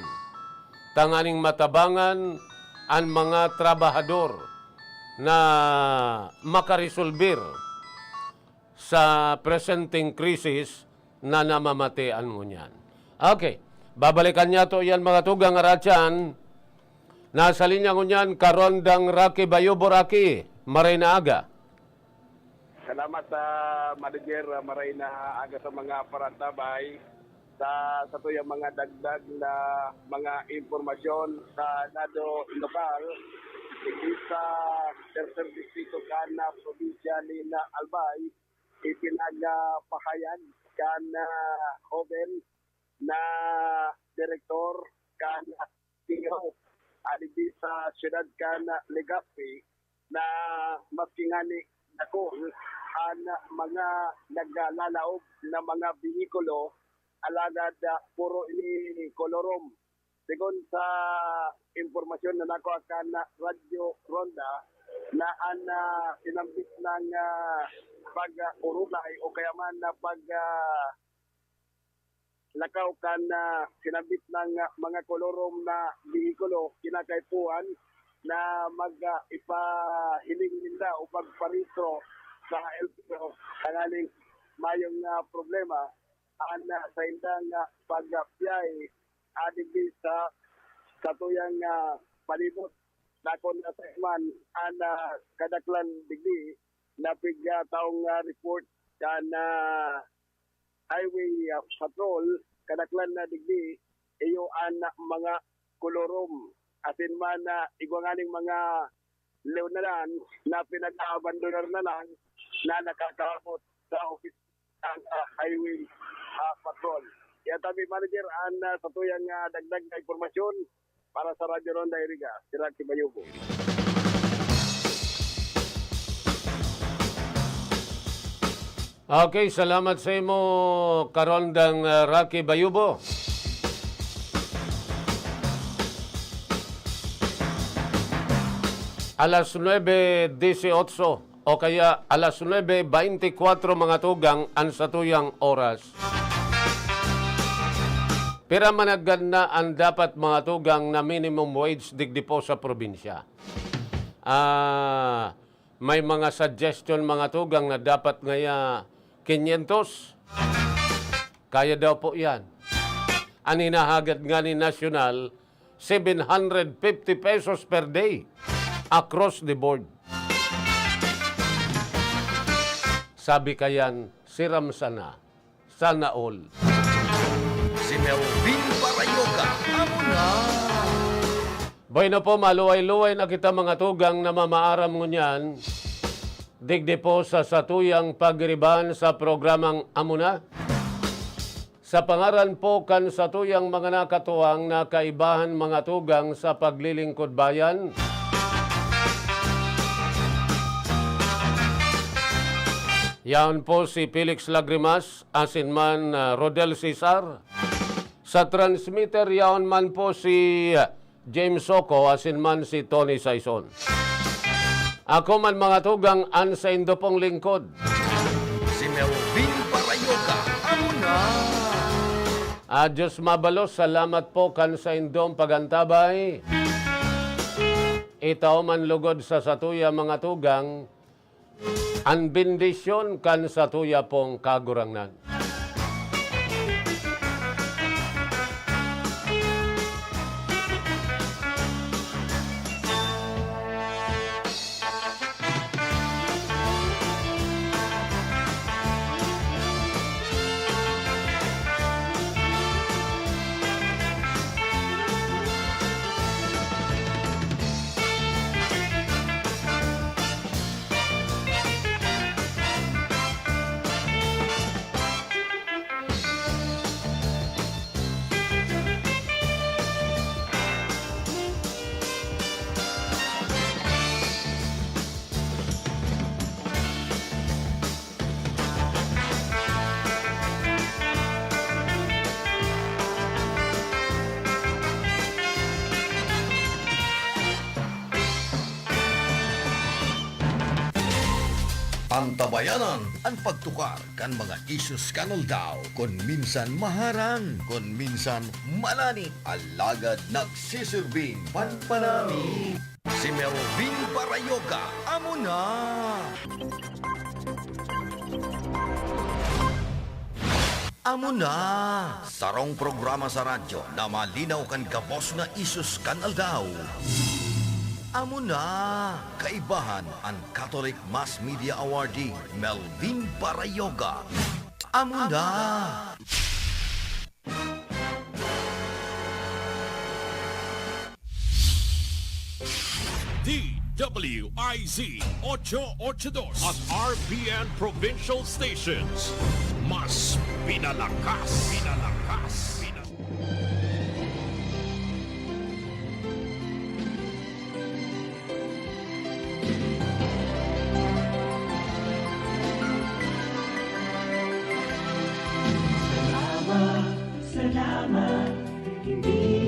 tanganing matabangan an mga trabahador na makaresolbir sa presenteng krisis na namamatean ngunyan. Okay, babalikan niya to yan, mga tugang aratyan. Nasa linya ngunyan, Karondang Rocky Bayubo. Rocky, maray na aga. Salamat, ah, Manager. Ah, maray na aga sa mga parantabay. Sa satuyang mga dagdag na mga impormasyon sa lado lokal, digdi sa Tercer Distrito kan probinsya nin Albay, ipinagpahayag kan, ah, hoben na direktor kan P O, ah, digdi sa siyudad kan Legazpi, na maski ngani dakul an mga naglalaob na mga behikulo, alagad, ah, puro ini kolorom. Segun sa impormasyon na nakuha kan Radyo Ronda, na an, ah, sinambit nang, ah, pag-urulay o kaya man na pag, ah, lakaw kan, ah, sinambit nang, ah, mga kolorom na behikulo, kinakaipuhan na mag, ah, ipahiling ninda o magparehistro sa L T O tanganing mayong, ah, problema an, ah, saindang, ah, pagbiyahe, ah, digdi sa satuyang, ah, palibot. Dakul na man an, ah, kadaklan digdi, napig, ah, taong, ah, report kan, ah, Highway, ah, Patrol, kadaklan na digdi, iyo an mga kolorom, asin man, ah, igwa nganing mga leonaran na pinag-aabandonar na lang na nakakaabot sa opisina ng, ah, Highway, ah, Patrol. Yan tabi, Manager, an, ah, satuyang, ah, dagdag na impormasyon para sa Radyo Ronda Iriga, si Rocky Bayubo. Okay, salamat sa imo, Karondang, ah, Rocky Bayubo. Alas nuebe dieciocho o kaya alas nuebe veinticuatro, mga tugang, an satuyang oras. Pira man nagad na an dapat, mga tugang, na minimum wage digdi po sa probinsya? Ah, may mga suggestion, mga tugang, na dapat ngaya quinientos. Kaya daw po yan. An hinahagad nga ni nasyonal, seven hundred fifty pesos per day across the board. Sabi kayan, siram sana. Sana all. Si Melvin Parayoga, amo na. Bueno po, maluway-luway na kita, mga tugang, na mamaaram ngunyan. Digdi po sa satuyang pagiribahan sa programang Amo Na. Sa pangaran po kan satuyang mga nakatuwang na kaibahan, mga tugang, sa paglilingkod bayan, yaon po si Felix Lagrimas, asin man, ah, Rodel Cesar. Sa transmitter, yaon man po si, ah, James Soco, asin man si Tony Saison. Ako man, mga tugang, an saindo pong lingkod, si Melvin Parayoga, amo na. Adios mabalos, salamat po kan saindong pag-antabay. Itao man lugod sa satuya, mga tugang, an bendisyon kan satuya pong Kagurangnan. Antabayanan an pagtukar kan mga isyus kan aldaw. Kun minsan maharang, kun minsan malanit, alagad nagsisirbing panpanami. Si Melvin Parayoga, amo na. Amo na, sarong programa sa radyo na malinaw kan gabos na isyus kan aldaw. Amo na, kaibahan an Catholic Mass Media Awardee, Melvin Parayoga. Amo na. D W I Z ocho ocho dos at R P N Provincial Stations. Mas pinalakas, pinalakas, pinalakas. Salamat, salamat, hindi